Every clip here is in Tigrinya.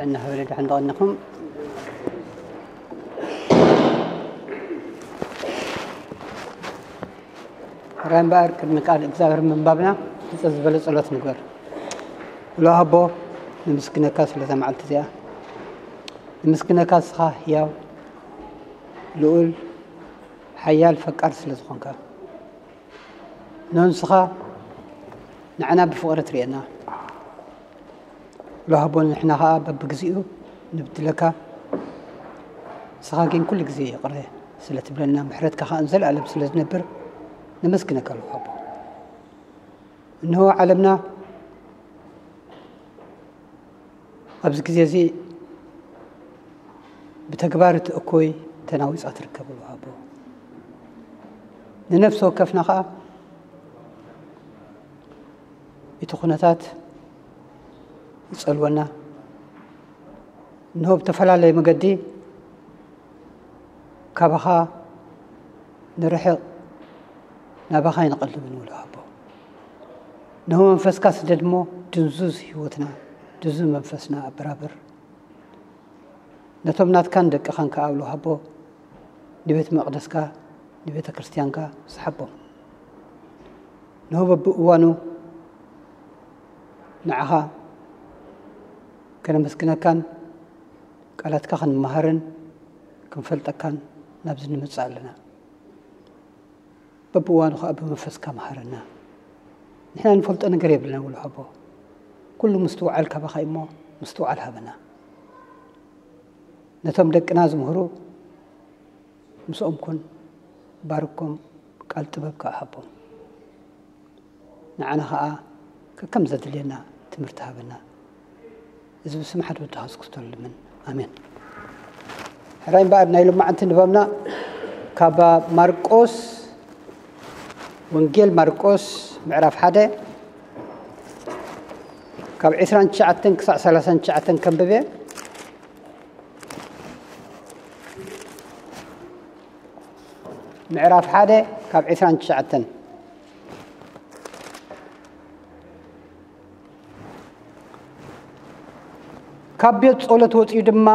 እናኸበረ ድሓን ተቐኒኹም። ሕራይ እምበኣር፣ ቅድሚ ቃል እግዚኣብሔር ምንባብና፣ ሕጽር ዝበለ ጸሎት ንግበር። ሎ ኣቦ፣ ንምስግነካ ስለዛ መዓልቲ እዚኣ። ንምስግነካ፣ ንስኻ ህያው፣ ልኡል፣ ሓያል፣ ፈቃር ስለ ዝኾንካ። ንስኻ ንዓና ብፍቕሪ ትርእየና። ሎ ኣቦ፣ ንሕና ኸኣ በብግዜኡ ንብድለካ። ንስኻ ግን ኩሉ ግዜ ይቕረ ስለ ትብለና፣ ምሕረትካ ኸኣ ንዘለኣለም ስለ ዝነብር፣ ነመስግነካ ሎ ኣቦ። እንሆ ዓለምና ኣብዚ ግዜ እዚ ብተግባር እቲ እኩይ ተናዊጻ ትርከብ ሎ ኣቦ። ንነፍሲ ወከፍና ኸኣ እቲ ኩነታት ይጸልወና። እንሆ ብተፈላለየ መገዲ ካባኻ ንርሕቕ፣ ናባኻ ኣይንቐልብን ሎ ኣቦ። እንሆ መንፈስካ ስደድ እሞ ድንዙዝ ህይወትና፣ ድንዙዝ መንፈስና ኣበራብር። ነቶም ናትካን ደቅኻን ከኣ ሎ ኣቦ፣ ንቤት መቕደስካ፣ ንቤተ ክርስቲያንካ ስሓቦም። እንሆ በብእዋኑ ንዓኻ ከነመስግነካን ቃላትካ ክንመሃርን ክንፈልጠካን ናብዚ ንምጽእ ኣለና። በብእዋኑ ኸኣ ብመንፈስካ መሃረና። ንሕና ንፈልጦ ነገር የብልና ሎ ኣቦ። ኩሉ ምስትውዓል ካባኻ እዩ እሞ፣ ምስትውዓል ሃበና። ነቶም ደቅና ዝምህሩ ምስኦም ኩን፣ ባርኮም፣ ቃል ጥበብ ከኣ ሃቦም። ንዓና ኸኣ ከከም ዘድልየና ትምህርቲ ሃበና። እዚ ብስም ሓደ ወድኻ የሱስ ክርስቶስ ንልምን። ኣሜን። ሕራይ እምበኣር፣ ናይ ሎማዓንቲ ንባብና ካብ ማርቆስ፣ ወንጌል ማርቆስ ምዕራፍ ሓደ ካብ ዕስራን ትሽዓተን ክሳዕ ሰላሳን ትሽዓተን ከንብብ እየ። ምዕራፍ ሓደ ካብ ዕስራን ትሽዓተን። ካብ ቤት ጸሎት ወጺኡ ድማ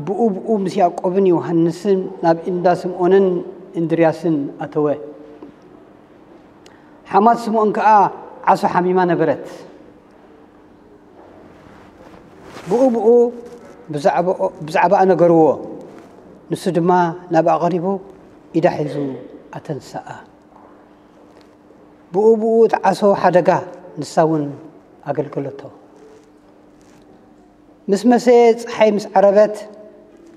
ብኡ ብኡ ምስ ያዕቆብን ዮሃንስን ናብ እንዳ ስምዖንን እንድርያስን ኣተወ። ሓማት ስምዖን ከኣ ዓሶ ሓሚማ ነበረት። ብኡ ብኡ ብዛዕባኦ-፣ ብዛዕባኣ ነገርዎ። ንሱ ድማ ናብኣ ቀሪቡ ኢዳ ሒዙ ኣተንስኣ። ብኡ ብኡ እቲ ዓሶ ሓደጋ፣ ንሳ እውን ኣገልገለቶ። ምስ መሰየ፣ ጸሓይ ምስ ዓረበት፣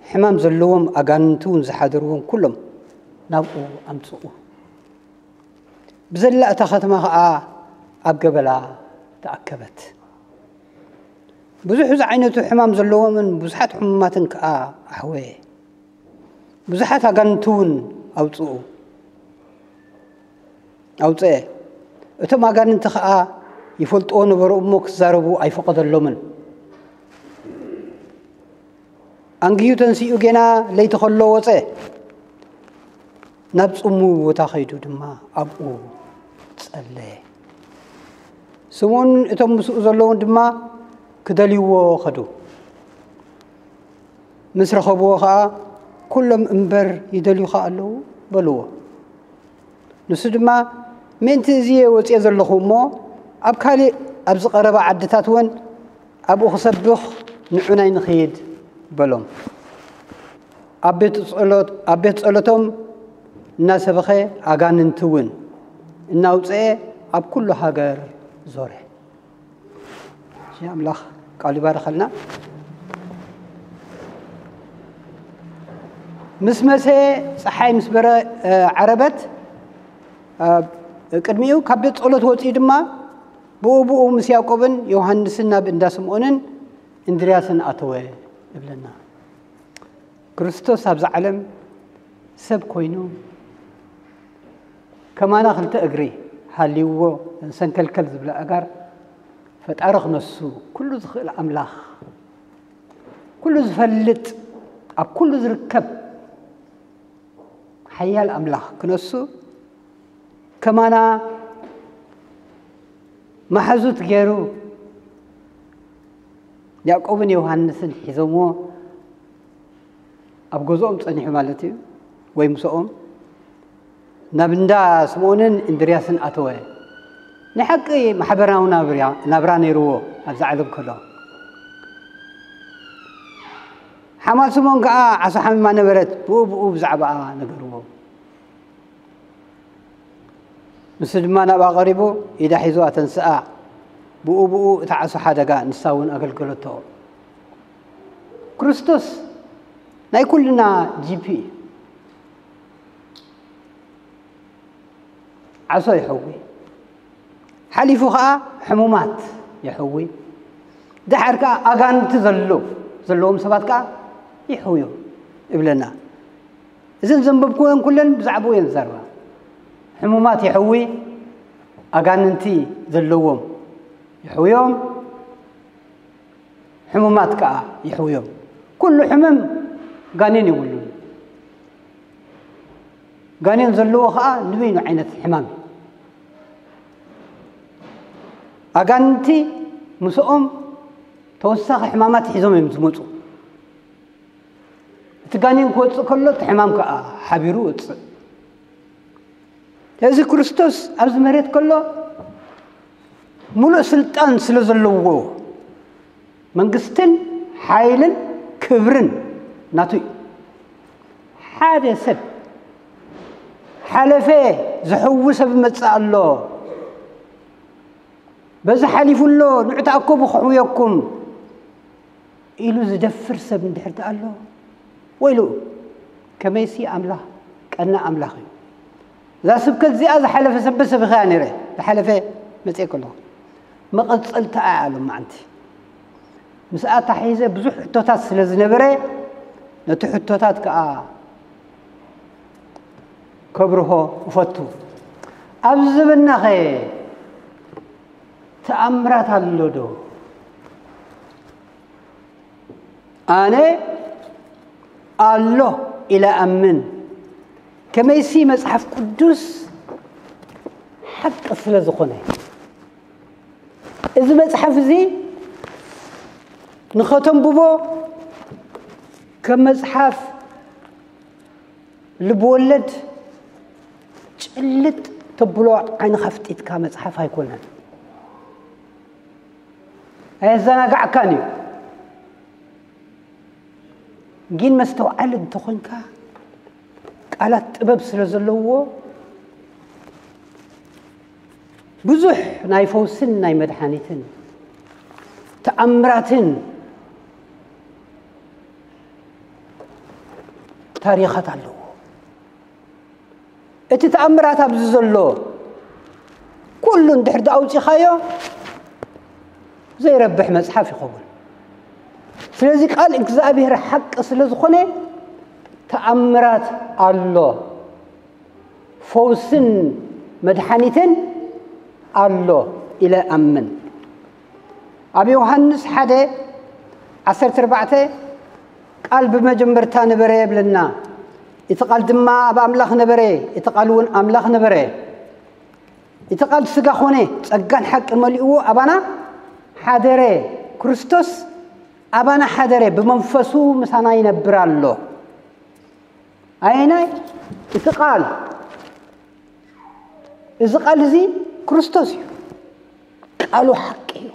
ሕማም ዘለዎም ኣጋንንቲ እውን ዝሓደርዎም ኩሎም ናብኡ ኣምጽኡ። ብዘላ እታ ከተማ ኸኣ ኣብ ገበላ ተኣከበት። ብዙሕ ዝዓይነቱ ሕማም ዘለዎምን ብዙሓት ሕሙማትን ከኣ ኣሕወየ። ብዙሓት ኣጋንንቲ እውን ኣውጽኡ፣ ኣውጽአ። እቶም ኣጋንንቲ ኸኣ ይፈልጥዎ ነበሩ እሞ ክዛረቡ ኣይፈቐደሎምን። ኣንጊሁ ተንሲኡ ጌና ለይቲ ኸሎ ወጸ። ናብ ጽምው ቦታ ኸይዱ ድማ ኣብኡ ጸለየ። ስምኦንን እቶም ምስኡ ዘለዉን ድማ ክደልይዎ ኸዱ። ምስ ረኸብዎ ኸኣ፣ "ኩሎም እምበር ይደልዩኻ ኣለዉ" በልዎ። ንሱ ድማ፣ "ምእንቲ እዚ እየ ወጽየ ዘለኹ እሞ፣ ኣብ ካልእ ኣብ ዝቐረባ ዓድታት እውን ኣብኡ ክሰብኽ ንዑናይ ንኽይድ" በሎም። ኣብ ቤት ጸሎት፣ ኣብ ቤት ጸሎቶም እናሰበኸ ኣጋንንቲ እውን እናውጽአ ኣብ ኩሉ ሃገር ዞረ። እሺ፣ ኣምላኽ ቃሉ ይባርኸልና። ምስ መሰ፣ ጸሓይ ምስ በረ-፣ እ፣ ዓረበት፣ እ፣ ቅድሚኡ ካብ ቤት ጸሎት ወጺኡ ድማ ብኡ ብኡ ምስ ያዕቆብን ዮሃንስን ናብ እንዳ ስምዖንን እንድርያስን ኣተወ ይብለና። ክርስቶስ ኣብዚ ዓለም ሰብ ኮይኑ ከማና ክልተ እግሪ ሃልይዎ ሰንከልከል ዝብላ ኣእጋር ፈጣሪ ክነሱ፣ ኩሉ ዝኽእል ኣምላኽ፣ ኩሉ ዝፈልጥ፣ ኣብ ኩሉ ዝርከብ ሓያል ኣምላኽ ክነሱ ከማና መሓዙት ገይሩ ያዕቆብን ዮሃንስን ሒዞምዎ ኣብ ገዝኦም ጸኒሑ ማለት እዩ፣ ወይ ምስኦም ናብ እንዳ ስምዖንን እንድርያስን ኣተወ። ናይ ሓቂ ማሕበራዊ ናብራ፣ ናብራ ነይርዎ ኣብዛ ዓለም ከሎ። ሓማል ስምዖን ከኣ ዓሶ ሓሚማ ነበረት፣ ብኡ ብኡ ብዛዕባኣ ነገርዎ። ንሱ ድማ ናብኣ ቀሪቡ፣ ኢዳ ሒዙ ኣተንስኣ። ብኡ ብኡ እታ ዓሶ ሓደጋ፣ ንሳ እውን ኣገልገለቶ። ክርስቶስ ናይ ኩልና ጂ ፒ እዩ። ዓሶ ይሕዊ፣ ሓሊፉ ኸዓ ሕሙማት ይሕዊ፣ ደሓር ከኣ ኣጋንንቲ ዘሎ፣ ዘለዎም ሰባት ከኣ ይሕውዮም እብለና። እዘን ዘንበብኩወን ኩለን ብዛዕባኡ እየን ዝዛረባ። ሕሙማት ይሕዊ፣ ኣጋንንቲ ዘለዎም ይሕውዮም፣ ሕሙማት ከኣ ይሕውዮም። ኩሉ ሕመም ጋኔን የብሉን። ጋኔን ዘለዎ ከኣ ንበይኑ ዓይነት ሕማም እዩ። ኣጋንንቲ ምስኦም ተወሳኺ ሕማማት ሒዞም እዮም ዝመፁ። እቲ ጋኔን ክወፅእ ከሎ እቲ ሕማም ከኣ ሓቢሩ ይወፅእ። ስለዚ ክርስቶስ ኣብዚ መሬት ከሎ ሙሉእ ስልጣን ስለ ዘለዎ መንግስትን ሓይልን ክብርን ናቱ እዩ። ሓደ ሰብ ሓለፈ ዝሕዊ ሰብ ይመጽእ ኣሎ፣ በዚ ሓሊፉ ኣሎ፣ ንዑ ተኣከቡ ክሕውየኩም ኢሉ ዝደፍር ሰብ እንድሕር ደኣ ኣሎ፣ ወይሉ፣ ከመይሲ ኣምላኽ ቀና ኣምላኽ እዩ። እዛ ስብከት እዚኣ ዝሓለፈ ሰንበት ሰቢኸያ ነይረ፣ ዝሓለፈ መጽኤ ከለኹ። መቐጸልታ እያ ሎማዓንቲ። ምስኣ ተታሒዘ ብዙሕ ሕቶታት ስለ ዝነበረ፣ ነቲ ሕቶታት ከኣ ከብርሆ እፈቱ። ኣብዚ ዘበናኸ ተኣምራት ኣሎ ዶ? ኣነ ኣሎ ኢለ ኣምን። ከመይሲ መጽሓፍ ቅዱስ ሓቂ ስለ ዝኾነ። እዚ መጽሓፍ እዚ ንኸተንብቦ ከም መጽሓፍ ልብ ወለድ ጭልጥ ተብሎ ዓይንኻ ፍጢጥካ መጽሓፍ ኣይኮነን። ኣየዘናጋዕካን እዩ። ግን መስተውዓሊ እንተኾንካ፣ ቃላት ጥበብ ስለ ዘለዎ፣ ብዙሕ ናይ ፈውስን ናይ መድሓኒትን ተኣምራትን ታሪኻት ኣለዎ። እቲ ተኣምራት ኣብዚ ዘሎ ኩሉ እንድሕር ደኣ ኣውጺኻዮ፣ ዘይረብሕ መጽሓፍ ይኸውን። ስለዚ ቃል እግዚኣብሔር ሓቂ ስለ ዝኾነ፣ ተኣምራት ኣሎ፣ ፈውስን መድሓኒትን ኣሎ ኢለ ኣምን። ኣብ ዮሃንስ ሓደ ዓሰርተ ኣርባዕተ፣ ቃል ብመጀመርታ ነበረ የብለና፣ እቲ ቃል ድማ ኣብ ኣምላኽ ነበረ፣ እቲ ቃል እውን ኣምላኽ ነበረ። እቲ ቃል ስጋ ኾነ፣ ጸጋን ሓቅን መሊእዎ ኣባና ሓደረ። ክርስቶስ ኣባና ሓደረ፣ ብመንፈሱ ምሳና ይነብር ኣሎ። ኣየናይ? እቲ ቃል። እዚ ቃል እዚ ክርስቶስ እዩ። ቃሉ ሓቂ እዩ።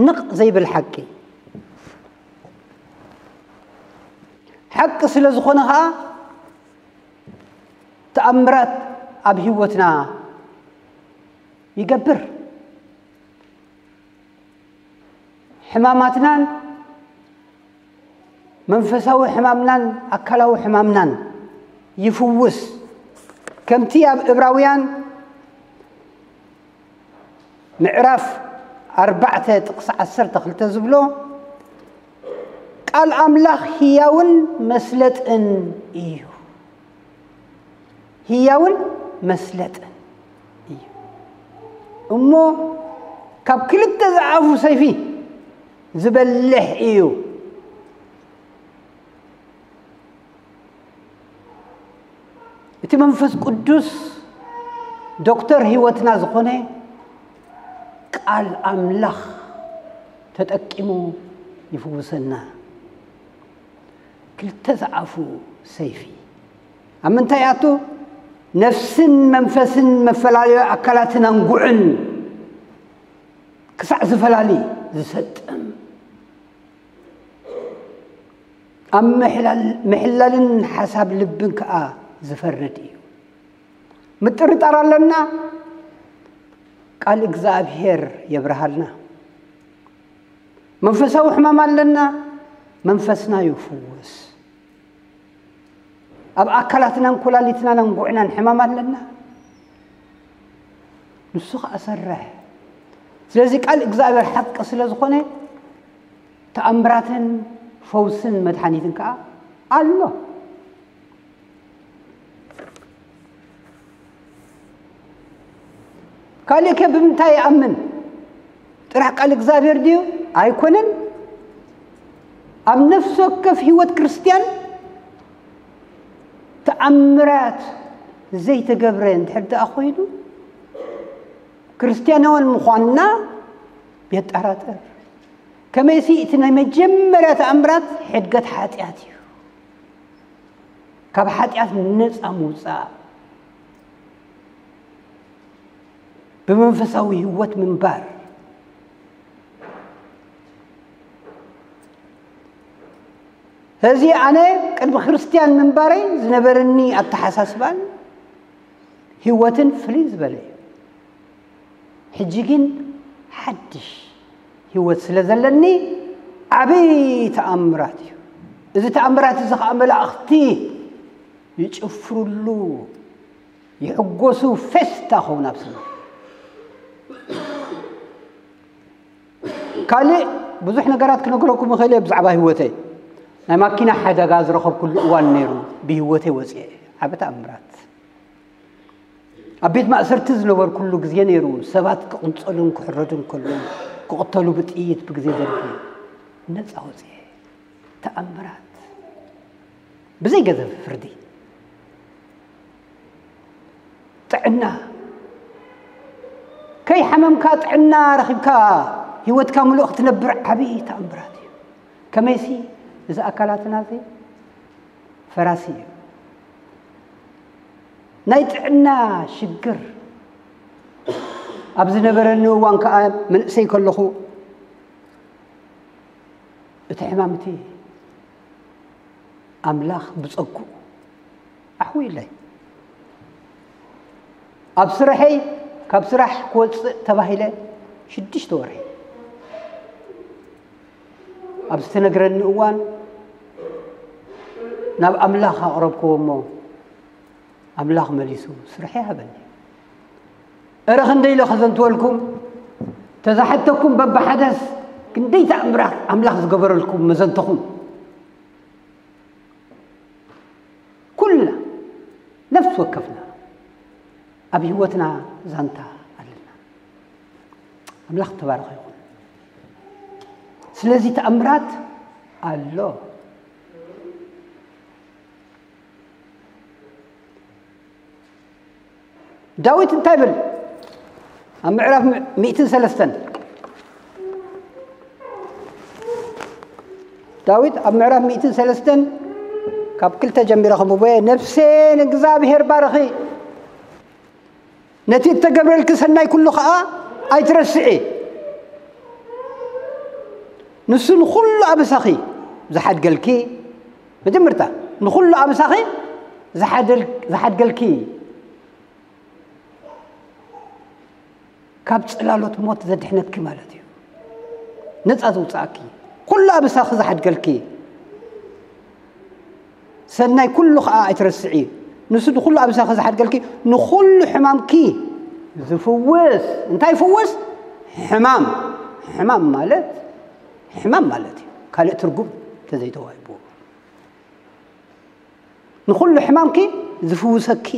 ነቕ ዘይብል ሓቂ። ሓቂ ስለ ዝኾነ ኸኣ ተኣምራት ኣብ ህይወትና ይገብር። ሕማማትናን መንፈሳዊ ሕማምናን ኣካላዊ ሕማምናን ይፍውስ። ከምቲ ኣብ ዕብራውያን ምዕራፍ ኣርባዕተ ጥቕሲ ዓሰርተ ክልተ ዝብሎ፣ ቃል ኣምላኽ ህያውን መስለጥን እዩ። ህያውን መስለጥን እዩ። እሞ ካብ ክልተ ዝዓፉ ሰይፊ ዝበልሕ እዩ። እቲ መንፈስ ቅዱስ ዶክተር ህይወትና ዝኾነ ቃል ኣምላኽ ተጠቂሙ ይፍውሰና። ክልተ ዝኣፉ ሰይፊ ኣብ ምንታይ ኣቱ? ነፍስን መንፈስን መፈላለዩ ኣካላትን ኣንጉዕን ክሳዕ ዝፈላሊ ዝሰጥም፣ ኣብ ምሕላልን ሓሳብ ልብን ከኣ ዝፈርድ እዩ። ምጥርጣር ኣለና፣ ቃል እግዚኣብሔር የብርሃልና። መንፈሳዊ ሕማም ኣለና፣ መንፈስና ይፍወስ። ኣብ ኣካላትናን ኮላሊትናን ኣንጉዕናን ሕማም ኣለና፣ ንሱ ኸኣ ሰርሕ። ስለዚ ቃል እግዚኣብሔር ሓቂ ስለ ዝኾነ ተኣምራትን ፈውስን መድሓኒትን ከኣ ኣሎ። ካልእ ከ ብምንታይ ይኣምን? ጥራሕ ቃል እግዚኣብሔር ድዩ? ኣይኮነን። ኣብ ነፍሲ ወከፍ ህይወት ክርስትያን ተኣምራት ዘይተገብረ እንድሕር ደኣ ኮይኑ ክርስትያናውያን ምዃንና የጠራጥር። ከመይሲ እቲ ናይ መጀመርያ ተኣምራት ሕድገት ሓጢኣት እዩ። ካብ ሓጢኣት ነፃ ምውፃእ፣ ብመንፈሳዊ ህይወት ምንባር። እዚ ኣነ ቅድሚ ክርስትያን ምንባረይ ዝነበረኒ ኣተሓሳስባን ህይወትን ፍልይ ዝበለ እዩ። ሕጂ ግን ሓድሽ ህይወት ስለ ዘለኒ ዓብዪ ተኣምራት እዩ። እዚ ተኣምራት እዚ ኸዓ መላእኽቲ ይጭፍሩሉ፣ ይሕጎሱ፣ ፌስታ ኸውን ኣብ ሰማይ። ካልእ ብዙሕ ነገራት ክነግረኩም እኽእል እየ ብዛዕባ ህይወተይ። ናይ ማኪና ሓደጋ ዝረኸብኩሉ እዋን ነይሩ፣ ብህይወተይ ወፅየ። ዓቢ ተኣምራት። ኣብ ቤት ማእሰርቲ ዝነበርኩሉ ግዜ ነይሩ፣ ሰባት ክቕንጸሉን ክሕረዱን ከለዉ፣ ክቕተሉ ብጥይት ብግዜ ደርጊ ነጻ ወጽየ። ተኣምራት። ብዘይ ገዘፍ ፍርዲ። ጥዕና። ከይሓመምካ ጥዕና ረኺብካ ህይወትካ ምሉእ ክትነብር ዓብዪ ተኣምራት እዩ። ከመይሲ እዚ ኣካላትና እዚ ፈራሲ እዩ። ናይ ጥዕና ሽግር ኣብ ዝነበረኒ እዋን ከኣ መንእሰይ ከለኹ እቲ ሕማም እቲ ኣምላኽ ብጸግኡ ኣሕዊለይ። ኣብ ስራሐይ ካብ ስራሕ ክወጽእ ተባሂለ ሽዱሽተ ወርሒ ኣብ ዝተነግረኒ እዋን ናብ ኣምላኽ ኣቕረብክዎ እሞ ኣምላኽ መሊሱ ስርሐይ ሃበኒ። እረ ክንደይ ኢለ ከዘንትወልኩም፣ ተዛሓተኩም በብሓደስ ክንደይ ተኣምራት ኣምላኽ ዝገበረልኩም መዘንተኹም። ኩልና ነፍሲ ወከፍና ኣብ ህይወትና ዛንታ ኣለና። ኣምላኽ ተባረኸ ይኹን። ስለዚ ተኣምራት ኣሎ። ዳዊት እንታይ ብል? ኣብ ምዕራፍ ሚእትን ሰለስተን፣ ዳዊት ኣብ ምዕራፍ ሚእትን ሰለስተን ካብ ክልተ ጀሚረ ከንብቦ እየ። ነፍሴ ንእግዚኣብሔር ባርኺ፣ ነቲ እተገብረልኪ ሰናይ ኩሉ ኸኣ ኣይትረስዒ። ንሱ ንኹሉ ኣበሳኺ ዝሓድገልኪ፣ መጀመርታ ንኹሉ ኣበሳኺ ዝሓደል-፣ ዝሓድገልኪ፣ ካብ ጽላሎት ሞት ዘድሕነኪ ማለት እዩ። ነጻ ዘውጽኣኪ፣ ኩሉ ኣበሳኺ ዝሓድገልኪ፣ ሰናይ ኩሉ ኸኣ ኣይትረስዒ። ንሱ ንኹሉ ኣበሳኺ ዝሓድገልኪ፣ ንኹሉ ሕማምኪ ዝፍውስ። እንታይ ይፍውስ? ሕማም። ሕማም ማለት፣ ሕማም ማለት እዩ። ካልእ ትርጉም ተዘይተዋሂብዎ። ንኹሉ ሕማምኪ ዝፍውሰኪ፣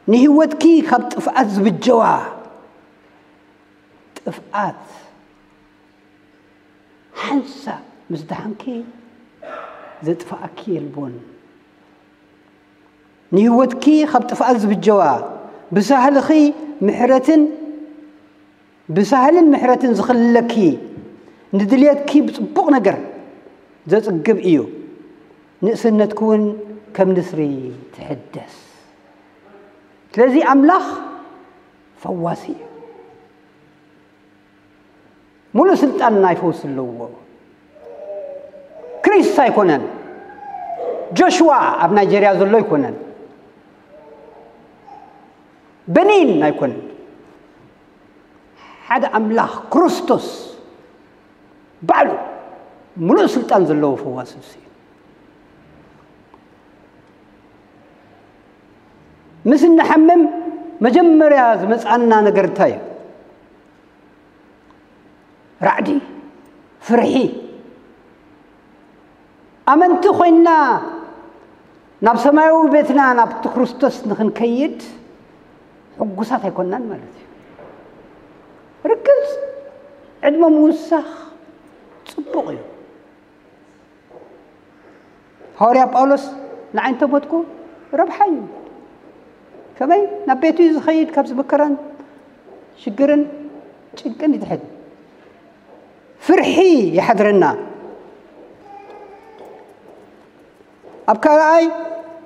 ንህይወትኪ ካብ ጥፍኣት ዝብጀዋ፣ ጥፍኣት ሓንሳብ ምስ ደሓንኪ ዘጥፍኣኪ የልቦን። ንህይወትኪ ካብ ጥፍኣት ዝብጀዋ፣ ብሳህልኺ ምሕረትን፣ ብሳህልን ምሕረትን ዝኽለኪ፣ ንድልየትኪ ብጽቡቕ ነገር ዘጽግብ እዩ፣ ንእስነትኪ እውን ከም ንስሪ ትሕደስ። ስለዚ ኣምላኽ ፈዋሲ እዩ። ሙሉእ ስልጣን ናይ ፈውሲ ኣለዎ። ክሪስ ኣይኮነን፣ ጆሽዋ ኣብ ናይጀርያ ዘሎ ኣይኮነን፣ በኒን ኣይኮነን። ሓደ ኣምላኽ ክርስቶስ ባዕሉ ሙሉእ ስልጣን ዘለዎ ፈዋሲ እሱ እዩ። ምስ እንሓምም መጀመርያ ዝመጽኣና ነገር እንታይ እዩ? ራዕዲ፣ ፍርሒ። ኣመንቲ ኮይና ናብ ሰማያዊ ቤትና ናብቲ ክርስቶስ ንኽንከይድ ሕጉሳት ኣይኮናን ማለት እዩ። ርግጽ ዕድመ ምውሳኽ ጽቡቕ እዩ። ሃዋርያ ጳውሎስ ንዓይ እንተሞትኩ ረብሓ እዩ። ከመይ ናብ ቤቱ እዩ ዝኸይድ፣ ካብዚ መከራን ሽግርን ጭንቅን ይድሕን። ፍርሒ ይሓድረና። ኣብ ካልኣይ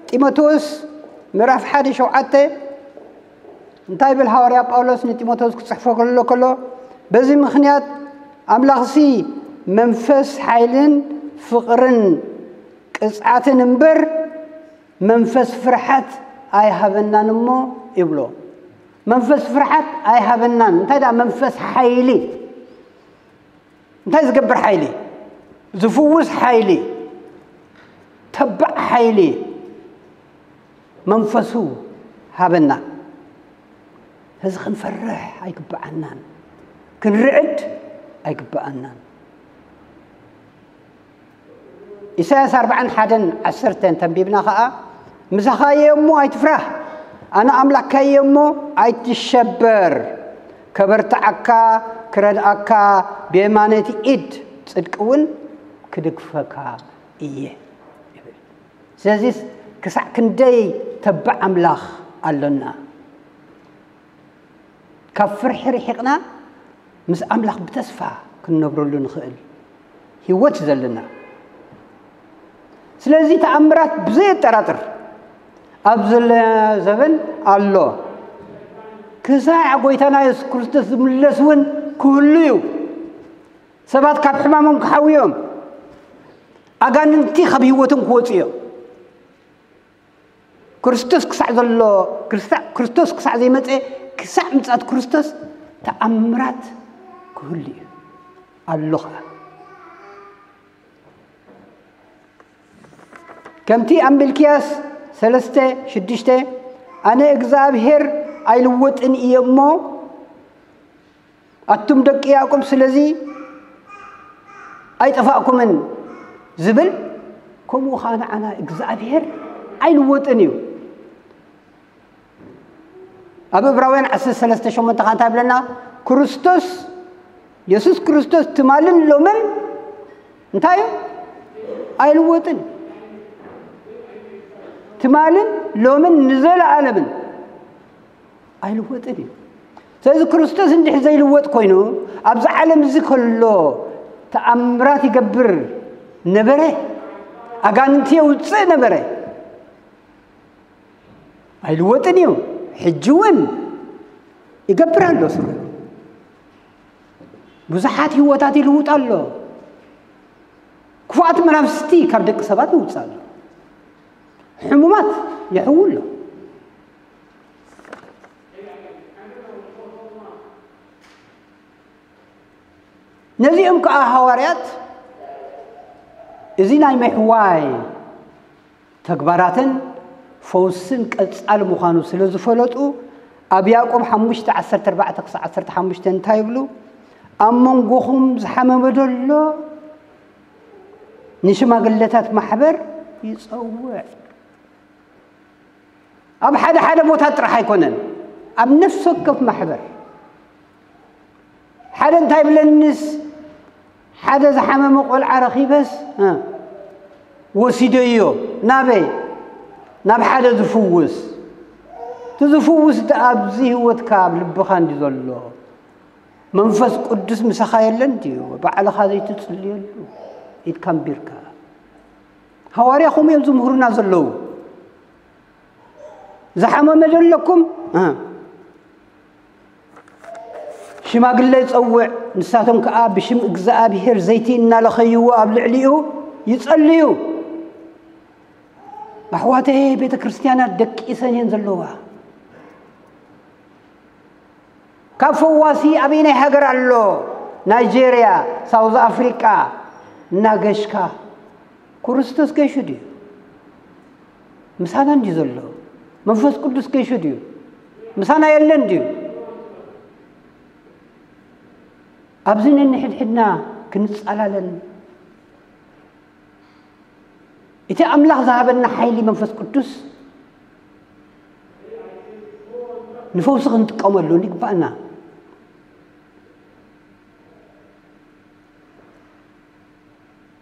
ጢሞቴዎስ ምዕራፍ ሓደ ሸውዓተ እንታይ ይብል ሃዋርያ ጳውሎስ ንጢሞቴዎስ ክጽሕፎ ከሎ ከሎ፣ በዚ ምኽንያት ኣምላኽሲ መንፈስ ሓይልን ፍቕርን ቅጽዓትን እምበር መንፈስ ፍርሓት ኣይሃበናን እሞ ይብሎ። መንፈስ ፍርሓት ኣይሃበናን። እንታይ ደኣ መንፈስ ሓይሊ? እንታይ ዝገብር ሓይሊ? ዝፍውስ ሓይሊ፣ ተባዕ ሓይሊ መንፈሱ ሃበና። እዚ ክንፈርሕ ኣይግብኣናን፣ ክንርዕድ ኣይግብኣናን። ኢሳያስ ኣርባዓን ሓደን ዓሰርተን ተንቢብና ኸኣ፣ "ምሳኻ እየ እሞ ኣይትፍራህ፣ ኣነ ኣምላኽካ እየ እሞ ኣይትሸበር፣ ከበርትዓካ፣ ክረድኣካ፣ ብየማነይቲ ኢድ ጽድቂ እውን ክድግፈካ እየ" ይብል። ስለዚስ ክሳዕ ክንደይ ተባዕ ኣምላኽ ኣሎና! ካብ ፍርሒ ርሒቕና ምስ ኣምላኽ ብተስፋ ክንነብረሉ ንኽእል ህይወት እዩ ዘለና። ስለዚ ተኣምራት ብዘየጠራጥር ኣብ ዘሎ ዘበን ኣሎ። ክሳዕ ጎይታና የሱስ ክርስቶስ ዝምለስ እውን ክህሉ እዩ። ሰባት ካብ ሕማሞም ክሓውዮም፣ ኣጋንንቲ ካብ ህይወቶም ክወፁ እዮም። ክርስቶስ ክሳዕ ዘሎ፣ ክርስታ-፣ ክርስቶስ ክሳዕ ዘይመጸ፣ ክሳዕ ምጽኣት ክርስቶስ ተኣምራት ክህሉ እዩ። ኣሎ ኸኣ። ከምቲ ኣብ ሚልክያስ ሰለስተ ሽዱሽተ፣ "ኣነ እግዚኣብሄር ኣይልወጥን እየ እሞ፣ ኣቱም ደቂ ያዕቆብ ስለዚ ኣይጠፋእኩምን" ዝብል፣ ከምኡ ኸኣ ንዓና እግዚኣብሄር ኣይልወጥን እዩ። ኣብ ዕብራውያን ዓሰርተ ሰለስተ ሸሞንተ ኸኣ እንታይ ይብለና? ክርስቶስ፣ የሱስ ክርስቶስ ትማልን ሎምን እንታይ እዩ? ኣይልወጥን። ትማልን ሎምን ንዘለኣለምን ኣይልወጥን እዩ። ስለዚ ክርስቶስ እንድሕር ዘይልወጥ ኮይኑ ኣብዚ ዓለም እዚ ከሎ ተኣምራት ይገብር ነበረ፣ ኣጋንንቲ የውፅእ ነበረ። ኣይልወጥን እዩ። ሕጂ እውን ይገብር ኣሎ። ስሩ ብዙሓት ህይወታት ይልውጥ ኣሎ። ክፉኣት መናፍስቲ ካብ ደቂ ሰባት ይውፅእ ኣሎ። ሕሙማት የሕው ኣሎ። ነዚኦም ከዓ ሃዋርያት እዚ ናይ ምሕዋይ ተግባራትን ፈውስን ቀጻሊ ምዃኑ ስለ ዝፈለጡ፣ ኣብ ያዕቆብ ሓሙሽተ ዓሰርተ ኣርባዕተ ክሳዕ ዓሰርተ ሓሙሽተ እንታይ ይብሉ? "ኣብ መንጎኹም ዝሓመመ ደሎ ንሽማግለታት ማሕበር ይጸውዕ።" ኣብ ሓደ ሓደ ቦታ ጥራሕ ኣይኮነን፣ ኣብ ነፍሲ ወከፍ ማሕበር። ሓደ እንታይ ብለንስ፣ ሓደ ዝሓመመ ቆልዓ ረኺበስ፣ እ፣ ወሲደዮ። ናበይ? ናብ ሓደ ዝፍውስ። እቲ ዝፍውስ ደኣ ኣብዚ ህይወትካ፣ ኣብ ልብኻ እንዲ ዘሎ። መንፈስ ቅዱስ ምሳኻ የለን ድዩ? ባዕልኻ ዘይትጽልየሉ ኢድካ ኣንቢርካ። ሃዋርያ ከምኡ እዮም ዝምህሩና ዘለዉ። ዝሓመመ ዘለኩም ሽማግለ ይጸውዕ፣ ንሳቶም ከኣ ብሽም እግዚኣብሔር ዘይቲ እናለኸይዎ ኣብ ልዕሊኡ ይጸልዩ። ኣሕዋተየ፣ ቤተ ክርስቲያናት ደቂሰን እየን ዘለዋ። ካብ ፈዋሲ ኣበየናይ ሃገር ኣሎ? ናይጄርያ፣ ሳውዝ ኣፍሪቃ እናገሽካ፣ ክርስቶስ ገሹ ድዩ? ምሳና እንዲ ዘሎ መንፈስ ቅዱስ ገሹ ድዩ? ምሳና የለን ድዩ? ኣብዚ ነንሕድሕድና ክንጻላለን፣ እቲ ኣምላኽ ዝሃበና ሓይሊ መንፈስ ቅዱስ ንፈውሲ ክንጥቀመሉ ይግባኣና።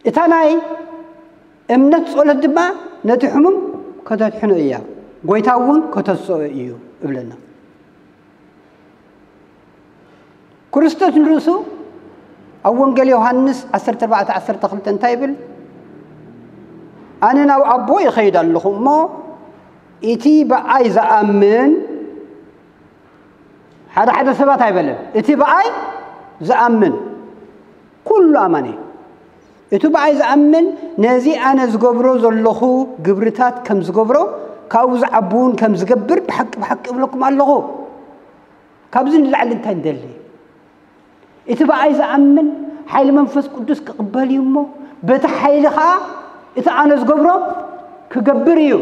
እታ ናይ እምነት ጸሎት ድማ ነቲ ሕሙም ከተድሕኖ እያ፣ ጎይታ እውን ከተስኦ እዩ እብለና። ክርስቶስ ንርእሱ ኣብ ወንጌል ዮሃንስ ዓሰርተ ኣርባዕተ ዓሰርተ ክልተ እንታይ ይብል? ኣነ ናብ ኣቦ ይኸይድ ኣለኹ እሞ፣ እቲ ብኣይ ዝኣምን፣ ሓደ ሓደ ሰባት ኣይበለን፣ እቲ ብኣይ ዝኣምን ኩሉ ኣማኒ፣ እቲ ብኣይ ዝኣምን ነዚ ኣነ ዝገብሮ ዘለኹ ግብርታት ከም ዝገብሮ፣ ካብኡ ዝዓቢ እውን ከም ዝገብር ብሓቂ ብሓቂ እብለኩም ኣለኹ። ካብዚ ንላዕሊ እንታይ ንደሊ? እቲ ብኣይ ዝኣምን ሓይሊ መንፈስ ቅዱስ ክቕበል እዩ እሞ፣ በቲ ሓይሊ ኸኣ እቲ ኣነ ዝገብሮ ክገብር እዩ።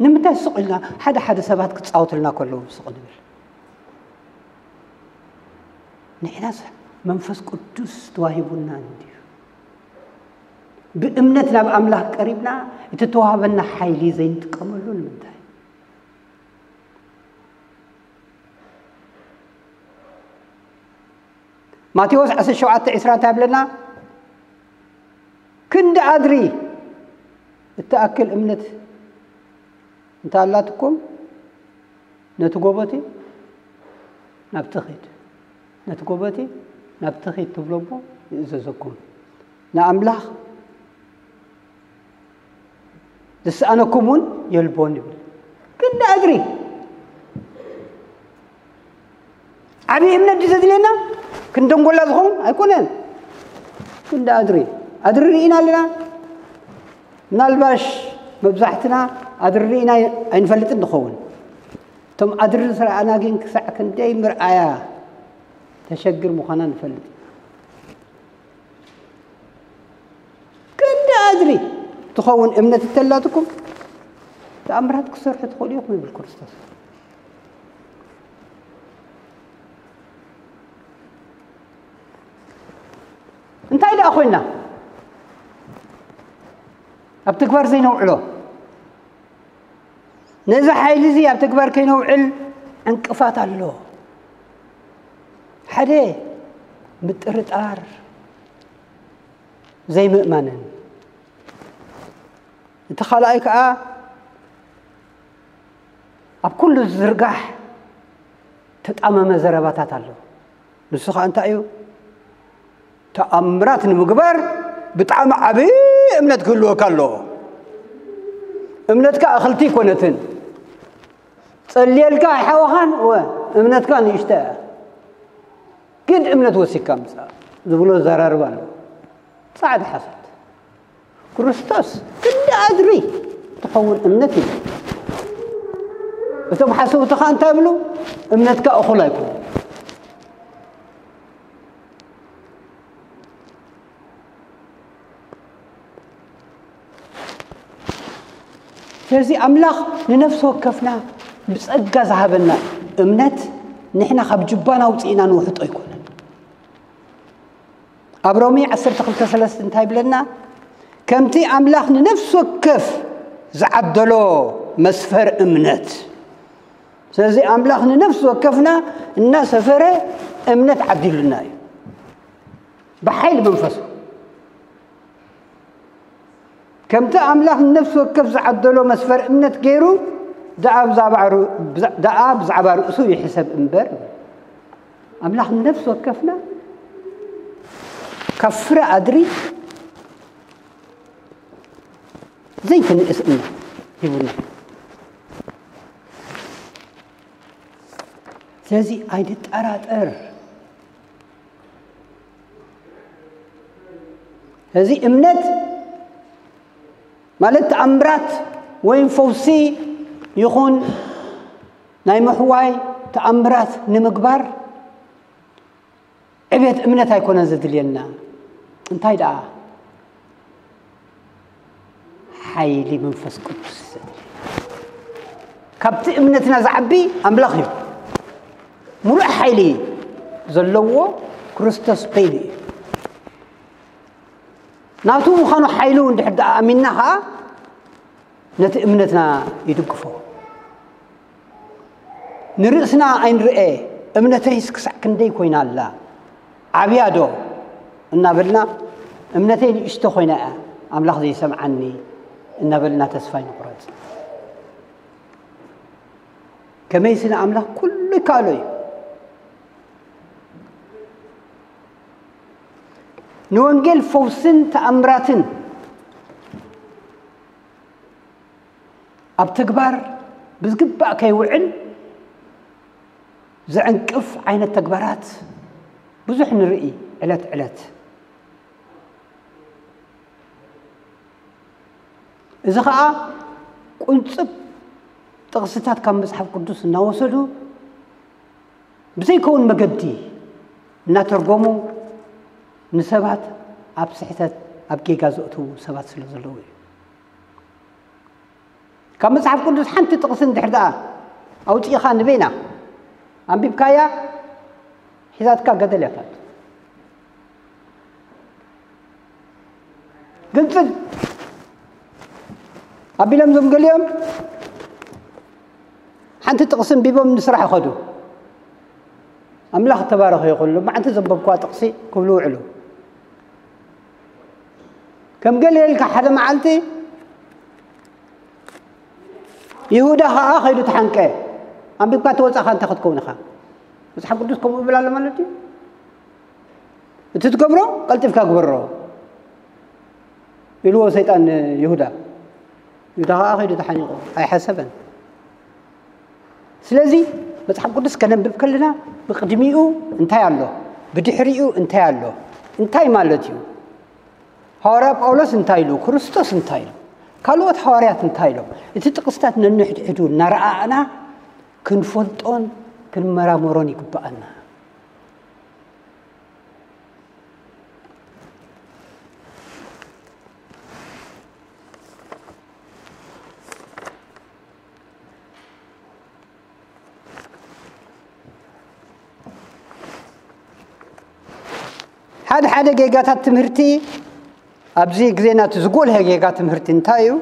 ንምንታይ ስቕ ኢልና ሓደ ሓደ ሰባት ክጻወቱልና ከለዉ ስቕ ንብል? ንሕናስ መንፈስ ቅዱስ ተዋሂቡና እንድዩ። ብእምነት ናብ ኣምላኽ ቀሪብና፣ እቲ ተዋህበና ሓይሊ ዘይንጥቀመሉ ንምንታይ? ማቴዎስ ዓሰርተ ሸውዓተ ዕስራ እንታይ ይብለና? ክንዲ ኣድሪ እትኣክል እምነት እንተ ኣላትኩም፣ ነቲ ጎቦቲ ናብቲ ኺድ፣ ነቲ ጎቦቲ ናብቲ ኺድ ትብሎ እሞ ይእዘዘኩም። ንኣምላኽ ዝሰኣነኩም እውን የልቦን ይብል። ክንዲ ኣድሪ ዓብዪ እምነት ድዩ ዘድልየና? ክንደንጎላ ዝኸውን ኣይኮነን። ክንዲ ኣድሪ፣ ኣድሪ ርኢና ኣለና። ምናልባሽ መብዛሕትና ኣድሪ ርኢና ኣይንፈልጥን ንኸውን። እቶም ኣድሪ ዝረኣና ግን ክሳዕ ክንደይ ምርኣያ ተሸግር ምዃና ንፈልጥ ኢና። ክንዲ ኣድሪ ትኸውን እምነት እንተላትኩም፣ ተኣምራት ክትሰርሑ ትኽእሉ ኢኹም ይብል ክርስቶስ። እንታይ ደኣ ኮይና ኣብ ተግባር ዘይነውዕሎ? ነዚ ሓይሊ እዚ ኣብ ተግባር ከይነውዕል ዕንቅፋት ኣሎ። ሓደ፣ ምጥርጣር፣ ዘይምእማንን፣ እቲ ካልኣይ ከኣ ኣብ ኩሉ ዝዝርጋሕ ተጣመመ ዘረባታት ኣሎ። ንሱ ኸኣ እንታይ እዩ? ተኣምራት ንምግባር ብጣዕሚ ዓብዪ እምነት ክህልወካ ኣለዎ። እምነትካ እኽልቲ ኣይኮነትን። ጸልየልካ ኣይሓወኻን፣ እወ፣ እምነትካ ንእሽቶ እያ። ግድ እምነት ወሲድካ ምጻእ ዝብሎ ዘራርባ ኣሎ። ጻዕዳ ሓሶት። ክርስቶስ ክንዲ ኣድሪ ትኸውን እምነት እዩ። እቶም ሓሰውቲ ኸኣ እንታይ ይብሉ? እምነትካ እኹል ኣይኮነን። ስለዚ ኣምላኽ ንነፍሲ ወከፍና ብጸጋ ዝሃበና እምነት ንሕና ካብ ጅባና ኣውጺእና ንውሕጦ ኣይኮነን። ኣብ ሮሜ ዓሰርተ ክልተ ሰለስተ እንታይ ይብለና? ከምቲ ኣምላኽ ንነፍሲ ወከፍ ዝዓደሎ መስፈር እምነት። ስለዚ ኣምላኽ ንነፍሲ ወከፍና እናሰፈረ እምነት ዓዲሉና እዩ። ብሓይሊ መንፈሱ። ከምቲ ኣምላኽ ንነፍሲ ወከፍ ዝዓደሎ መስፈር እምነት ገይሩ፣ ደኣ ብዛዕባ ሩ-፣ ብዛ-፣ ደኣ ብዛዕባ ርእሱ ይሕሰብ እምበር፣ ኣምላኽ ንነፍሲ ወከፍና ካብ ፍረ ኣድሪ ዘይትንእስ እምነት ሂቡና። ስለዚ ኣይንጠራጠር። እዚ እምነት ማለት ተኣምራት ወይም ፈውሲ ይኹን ናይ ምሕዋይ ተኣምራት ንምግባር ዕቤት እምነት ኣይኮነን ዘድልየና። እንታይ ደኣ? ሓይሊ መንፈስ ቅዱስ እዩ ዘድልየና። ካብቲ እምነትና ዝዓቢ ኣምላኽ እዩ። ሙሉእ ሓይሊ ዘለዎ ክርስቶስ በይኑ እዩ። ናቱ ምዃኑ ሓይሉ እንድሕር ደኣ ኣሚንና ኸኣ ነቲ እምነትና ይድግፎ። ንርእስና ኣይንርኤ፣ እምነተይስ ክሳዕ ክንደይ ኮይና ኣላ? ዓብያ ዶ? እናበልና፣ እምነተይ ንእሽቶ ኮይና እያ፣ ኣምላኽ ዘይሰምዓኒ እናበልና ተስፋ ኣይንቑረጽ። ከመይሲ ንኣምላኽ ኩሉ ይከኣሎ እዩ። ንወንጌል ፈውስን ተኣምራትን ኣብ ተግባር ብዝግባእ ከይውዕል ዘዕንቅፍ ዓይነት ተግባራት ብዙሕ ንርኢ ዕለት ዕለት። እዚ ኸኣ ቁንጽብ ጥቕስታት ካብ መጽሓፍ ቅዱስ እናወሰዱ ብዘይከውን መገዲ እናተርጎሙ ንሰባት ኣብ ስሕተት፣ ኣብ ጌጋ ዘእትዉ ሰባት ስለ ዘለዉ እዩ። ካብ መጽሓፍ ቅዱስ ሓንቲ ጥቕሲ እንድሕር ደኣ ኣውጺእኻ ንበይና ኣንቢብካያ፣ ሒዛትካ ገደል እያ ትኣቱ። ግንጽል ኣቢሎም ዞም ገሊኦም ሓንቲ ጥቕሲ ኣንቢቦም ንስራሕ ይኸዱ። ኣምላኽ ተባረኸ ይኹን፣ ሎማዓንቲ ዘንበብኳ ጥቕሲ ክብሉ ውዕሉ። ከም ገለ ኢልካ ሓደ መዓልቲ ይሁዳ ኸኣ ከይዱ ተሓንቀ። ኣንቢብካ ተወጻእካ እንታይ ክትከውን ኢኻ? መጽሓፍ ቅዱስ ከምኡ ይብል ኣሎ ማለት እዩ። እቲ ትገብሮ ቀልጢፍካ ግበሮ ኢልዎ ሰይጣን ንይሁዳ። ይሁዳ ኸኣ ከይዱ ተሓኒቑ፣ ኣይሓሰበን። ስለዚ መጽሓፍ ቅዱስ ከነንብብ ከለና ብቕድሚኡ እንታይ ኣሎ? ብድሕሪኡ እንታይ ኣሎ? እንታይ ማለት እዩ? ሃዋርያ ጳውሎስ እንታይ ኢሉ? ክርስቶስ እንታይ ኢሉ? ካልኦት ሃዋርያት እንታይ ኢሎም? እቲ ጥቕስታት ነንሕድሕዱ እናረኣእና ክንፈልጦን ክንመራመሮን ይግብኣና። ሓደ ሓደ ጌጋታት ትምህርቲ፣ ኣብዚ ግዜና እቲ ዝጎልሀ ጌጋ ትምህርቲ እንታይ እዩ?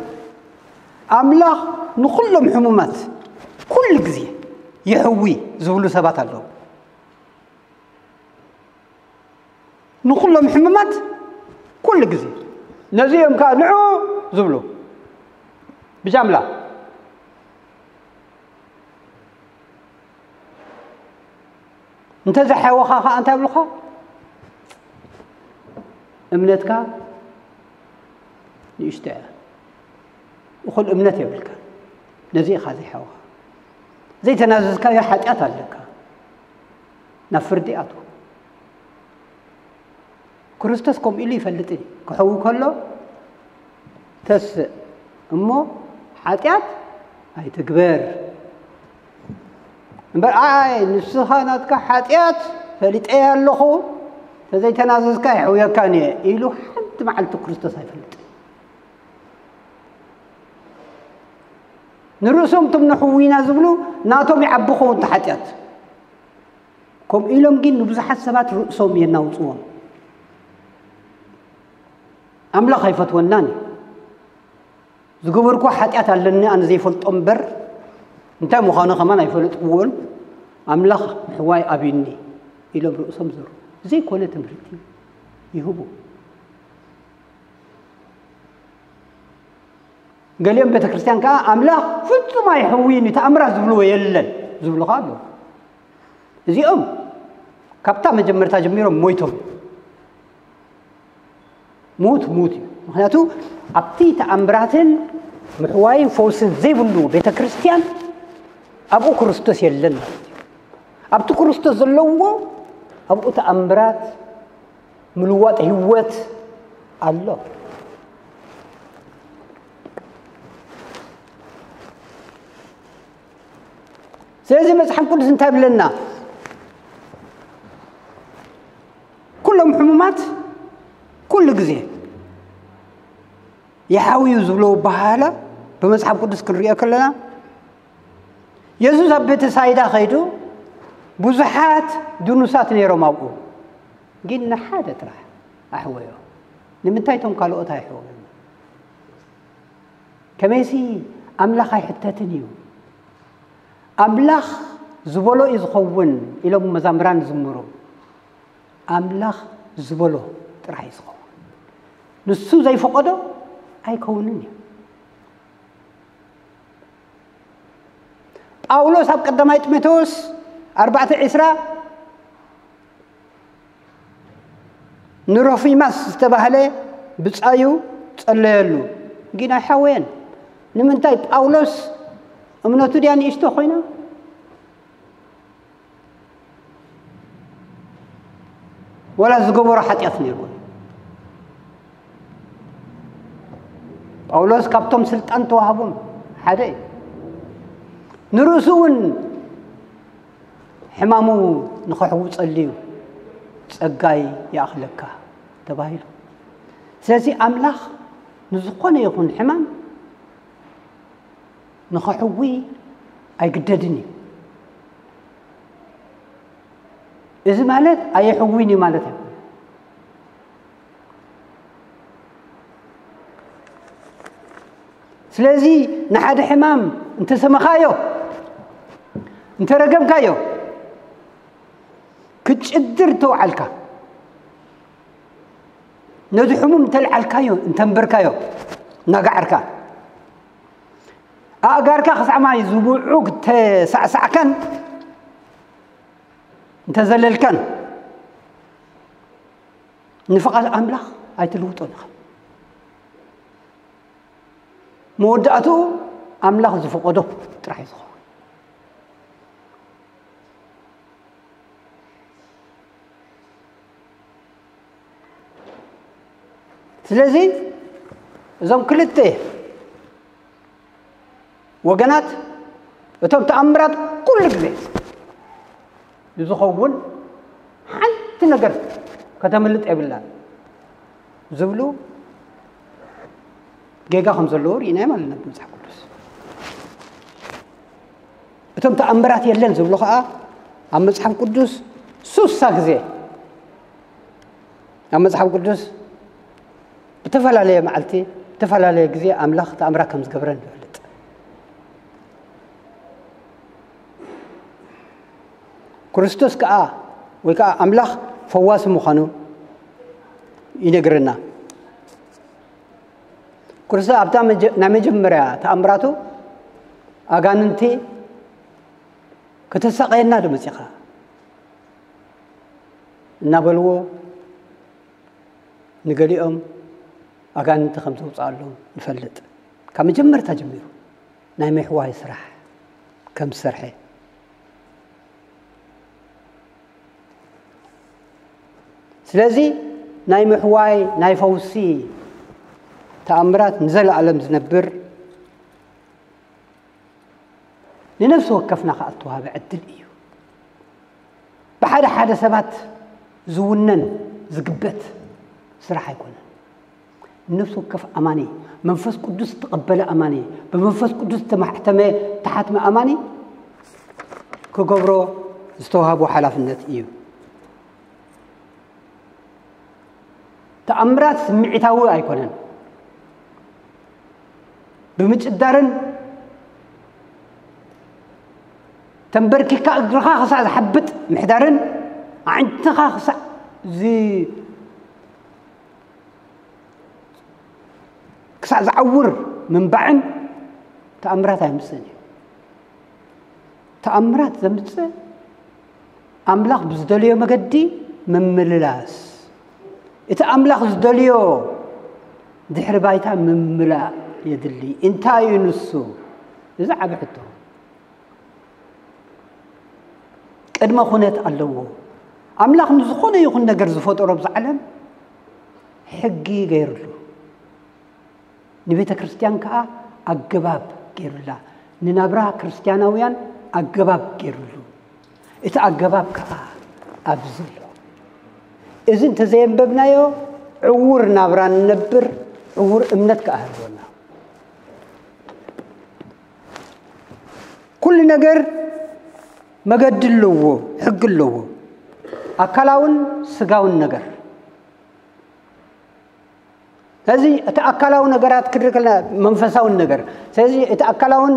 ኣምላኽ ንኹሎም ሕሙማት ኩሉ ግዜ ይሕዊ ዝብሉ ሰባት ኣለዉ። ንኹሎም ሕሙማት ኩሉ ግዜ ነዚኦም ከኣ ንዑ ዝብሉ ብጃምላ። እንተ ዘሓወኻ ኸኣ እንታይ ይብሉኻ? እምነትካ ንእሽቶ እያ። እኹል እምነት የብልካ። ነዚ ኢኻ ዘይሓወኻ። ዘይተናዘዝካዮ ሓጢኣት ኣለካ። ናብ ፍርዲ ኣትዎ። ክርስቶስ ከምኡ ኢሉ ይፈልጥ እዩ። ክሕዊ ከሎ ተስእ እሞ ሓጢኣት ኣይትግበር። እምበር ኣይ ንስኻ ናትካ ሓጢኣት ፈሊጠያ ኣለኹ፣ ተዘይተናዘዝካ ይሕውየካን እየ ኢሉ ሓንቲ መዓልቲ ክርስቶስ ኣይፈልጥን። ንርእሶም እቶም ነሕዊና ዝብሉ ናቶም ይዓቢ ኸውን እቲ ሓጢኣት። ከምኡ ኢሎም ግን ንብዙሓት ሰባት ርእሶም የናውጽዎም። ኣምላኽ ኣይፈትወናን እዩ። ዝገበርኩ ሓጢኣት ኣለኒ ኣነ ዘይፈልጦ እምበር እንታይ ምዃኑ ከማን ኣይፈለጥክዎን፣ ኣምላኽ ምሕዋይ ኣብዩኒ ኢሎም ርእሶም ዘሩ። ዘይኮነ ትምህርቲ ይህቡ። ገሊኦም ቤተ ክርስቲያን ከኣ ኣምላኽ ፍጹም ኣይሕውይን እዩ፣ ተኣምራት ዝብልዎ የለን ዝብሉ ከኣ ኣለዉ። እዚኦም ካብታ መጀመርታ ጀሚሮም ሞይቶም። ሙት ሙት እዩ። ምክንያቱ ኣብቲ ተኣምራትን ምሕዋይን ፈውስን ዘይብሉ ቤተ ክርስቲያን ኣብኡ ክርስቶስ የለን ማለት እዩ። ኣብቲ ክርስቶስ ዘለዎ ኣብኡ ተኣምራት ምልዋጥ ህይወት ኣሎ። ስለዚ መጽሓፍ ቅዱስ እንታይ ይብለና? ኩሎም ሕሙማት ኩሉ ግዜ ይሓውዩ ዝብሎ በሃላ ብመጽሓፍ ቅዱስ ክንሪኦ ከለና የሱስ ኣብ ቤተሳይዳ ከይዱ ብዙሓት ድኑሳት ነይሮም ኣብኡ፣ ግን ንሓደ ጥራሕ ኣሕወዮ። ንምንታይ እቶም ካልኦት ኣይሕወዮም? ከመይሲ ኣምላኽ ኣይሕተትን እዩ። ኣምላኽ ዝበሎ እዩ ዝኸውን ኢሎም መዛምራን ዝምሩ። ኣምላኽ ዝበሎ ጥራሕ እዩ ዝኸውን። ንሱ ዘይፈቐዶ ኣይከውንን እዩ። ጳውሎስ ኣብ ቀዳማይ ጢሞቴዎስ ኣርባዕተ ዕስራ ንሮፊማስ ዝተባህለ ብጻዩ ጸለየሉ፣ ግን ኣይሓወየን። ንምንታይ? ጳውሎስ እምነቱ ድያ ንእሽቶ ኮይና? ወላ ዝገበሮ ሓጢኣት ነይርዎ? ጳውሎስ ካብቶም ስልጣን ተዋህቦም ሓደ እዩ። ንርእሱ እውን ሕማሙ ንኸሕዉ ጸልዩ፣ ጸጋይ ይኣኽለካ ተባሂሉ። ስለዚ ኣምላኽ ንዝኾነ ይኹን ሕማም ንኸሕዊ ኣይግደድን እዩ። እዚ ማለት ኣየሕዊን እዩ ማለት ኣይኮነን። ስለዚ ንሓደ ሕማም እንተሰመኻዮ፣ እንተረገምካዮ፣ ክትጭድር እንተወዓልካ፣ ነዚ ሕሙም እንተልዓልካዮ፣ እንተንበርካዮ፣ እናጋዕርካ፣ ኣእጋርካ ክሳዕ ማይ ዝብዑ እንተሳዕሳዕካን እንተዘለልካን፣ ንፍቓድ ኣምላኽ ኣይትልውጦን ኢኻ። መወዳእትኡ ኣምላኽ ዝፈቐዶ ጥራሕ እዩ ዝኸውን። ስለዚ እዞም ክልተ ወገናት፣ እቶም ተኣምራት ኩሉ ግዜ ንዝኸውን ሓንቲ ነገር ከተምልጥ የብላን ዝብሉ ጌጋ ከም ዘለዎ ርኢና ማለት እዩ መጽሓፍ ቅዱስ። እቶም ተኣምራት የለን ዝብሉ ኸኣ ኣብ መጽሓፍ ቅዱስ ሱሳ ግዜ ኣብ መጽሓፍ ቅዱስ ብተፈላለየ መዓልቲ ብተፈላለየ ግዜ ኣምላኽ ተኣምራት ከም ዝገብረ ንፈልጥ። ክርስቶስ ከኣ ወይ ከኣ ኣምላኽ ፈዋሲ ምዃኑ ይነግረና። ክርስቶስ ኣብታ መጀ- ናይ መጀመርያ ተኣምራቱ ኣጋንንቲ ከተሳቐየና ዶ መጺኻ እናበልዎ ንገሊኦም ኣጋንንቲ ከም ዘውፅኣሎም ንፈልጥ። ካብ መጀመርታ ጀሚሩ ናይ ምሕዋይ ስራሕ ከም ዝሰርሐ። ስለዚ ናይ ምሕዋይ ናይ ፈውሲ ተኣምራት ንዘለኣለም ዝነብር ንነፍሲ ወከፍና ከኣ እተዋህበ ዕድል እዩ። ብሓደ ሓደ ሰባት ዝውነን ዝግበት ስራሕ ኣይኮነን። ንነፍሲ ወከፍ ኣማኒ፣ መንፈስ ቅዱስ ዝተቐበለ ኣማኒ፣ ብመንፈስ ቅዱስ ዝተማሕተመ፣ ዝተሓትመ ኣማኒ ክገብሮ ዝተዋህቦ ሓላፍነት እዩ። ተኣምራት ስምዒታዊ ኣይኮነን። ብምጭዳርን ተንበርኪካ እግርኻ ክሳዕ ዝሓብጥ ምሕዳርን ኣዒንትኻ ክሳዕ ዝ- ክሳዕ ዝዓውር ምንባዕን ተኣምራት ኣይምፅእን እዩ። ተኣምራት ዘምፅእ ኣምላኽ ብዝደልዮ መገዲ ምምልላስ፣ እቲ ኣምላኽ ዝደልዮ ድሕሪ ባይታ ምምላእ የድሊ። እንታይ እዩ ንሱ? እዚ ዓቢ ሕቶ። ቅድመ ኩነት ኣለዎ። ኣምላኽ ንዝኾነ ይኹን ነገር ዝፈጠሮ ኣብዚ ዓለም ሕጊ ገይሩሉ። ንቤተ ክርስቲያን ከኣ ኣገባብ ገይሩላ። ንናብራ ክርስቲያናውያን ኣገባብ ገይሩሉ። እቲ ኣገባብ ከኣ ኣብዚ ኣሎ። እዚ እንተዘየንበብናዮ ዕዉር ናብራ ንነብር፣ ዕዉር እምነት ከኣ ህልወና። ኩሉ ነገር መገዲ ኣለዎ፣ ሕጊ ኣለዎ። ኣካላውን ስጋውን ነገር። ስለዚ እቲ ኣካላዊ ነገራት ክንርኢ ከለና መንፈሳውን ነገር። ስለዚ እቲ ኣካላውን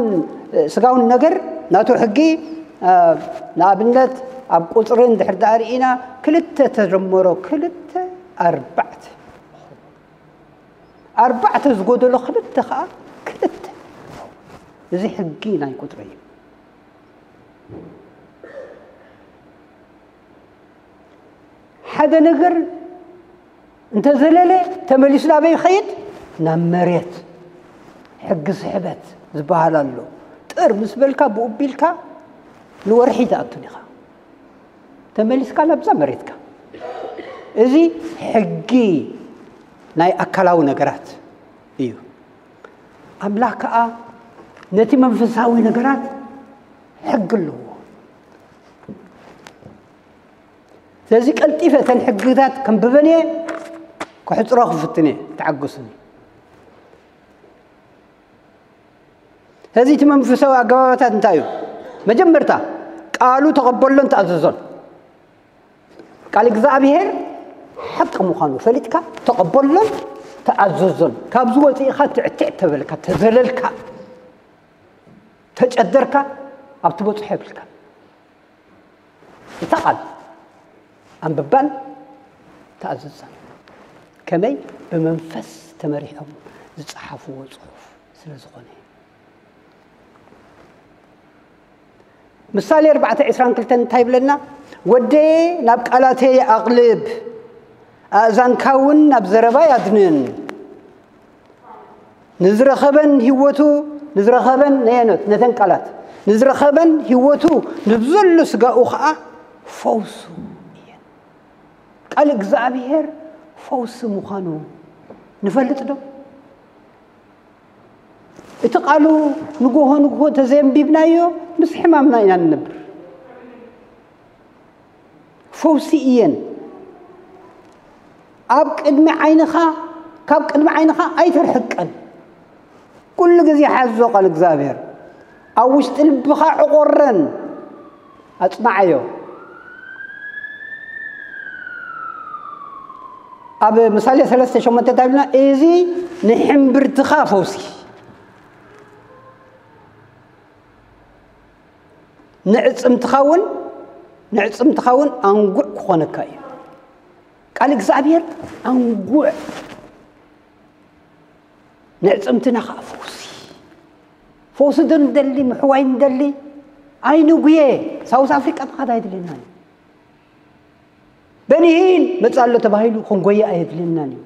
ስጋውን ነገር ናቱ ሕጊ፣ ንኣብነት ኣብ ቁፅሪ እንድሕር ደኣ ርኢና ክልተ ተደመሮ ክልተ ኣርባዕተ፣ ኣርባዕተ ዝጎደሎ ክልተ ከዓ ክልተ። እዚ ሕጊ ናይ ቁፅሪ እዩ። ሓደ ነገር እንተዘለለ ተመሊሱ ናበይ ይኸይድ? ናብ መሬት። ሕጊ ስሕበት ዝበሃል ኣሎ። ጥር ምስ በልካ ብኡ ቢልካ ንወርሒ ትኣቱን ኢኻ። ተመሊስካ ናብዛ መሬትካ። እዚ ሕጊ ናይ ኣካላዊ ነገራት እዩ። ኣምላኽ ከኣ ነቲ መንፈሳዊ ነገራት ሕጊ ኣለዎ። ስለዚ ቀልጢፈ እተን ሕግታት ከንብበን እየ፣ ክሕፅሮ ክፍትን እየ። ተዓገሱኒ። ስለዚ እቲ መንፈሳዊ ኣገባባታት እንታይ እዩ? መጀመርታ ቃሉ ተቐበሎን ተኣዘዞን። ቃል እግዚኣብሔር ሓቂ ምዃኑ ፈሊጥካ ተቐበሎን ተኣዘዞን። ካብዚ ወፂእኻ ትዕትዕ ተበልካ፣ ተዘለልካ፣ ተጨደርካ፣ ኣብቲ በፅሖ የብልካ። እታ ቃል ኣንብባን ተኣዘዛን። ከመይ? ብመንፈስ ተመሪሖም ዝፀሓፍዎ ፅሑፍ ስለ ዝኾነ። ምሳሌ ኣርባዕተ ዕስራን ክልተን እንታይ ይብለና? "ወደየ ናብ ቃላተይ ኣቕልብ፣ ኣእዛንካ እውን ናብ ዘረባይ ኣድንን። ንዝረኸበን ህይወቱ፣ ንዝረኸበን ነየኖት፣ ነተን ቃላት፣ ንዝረኸበን ህይወቱ፣ ንብዘሎ ስጋኡ ኸዓ ፈውሱ እየን።" ቃል እግዚኣብሔር ፈውሲ ምዃኑ ንፈልጥ ዶ? እቲ ቃሉ ንግሆ ንግሆ ተዘየንቢብናዮ፣ ምስ ሕማምና ኢና ንነብር። ፈውሲ እየን። ኣብ ቅድሚ ዓይንኻ፣ ካብ ቅድሚ ዓይንኻ ኣይተርሕቀን። ኩሉ ግዜ ሓዞ ቃል እግዚኣብሔር። ኣብ ውሽጢ ልብኻ ዕቆረን ኣጽናዓዮ። ኣብ ምሳሌ ሰለስተ ሸሞንተ እንታይ ኢልና? "እዚ ንሕምብርትኻ ፈውሲ፣ ንዕጽምትኻ እውን፣ ንዕጽምትኻ እውን ኣንጉዕ ክኾነካ እዩ።" ቃል እግዚኣብሔር ኣንጉዕ፣ ንዕጽምትና ኸዓ ፈውሲ። ፈውሲ ዶ ንደሊ፣ ምሕዋይ ንደሊ? ኣይንጉየ። ሳውዝ ኣፍሪቃ ምኻድ ኣይድልየናን እዩ። በኒሂን መጽእ ኣሎ ተባሂሉ ክንጎየ ኣየድልየናን እዩ።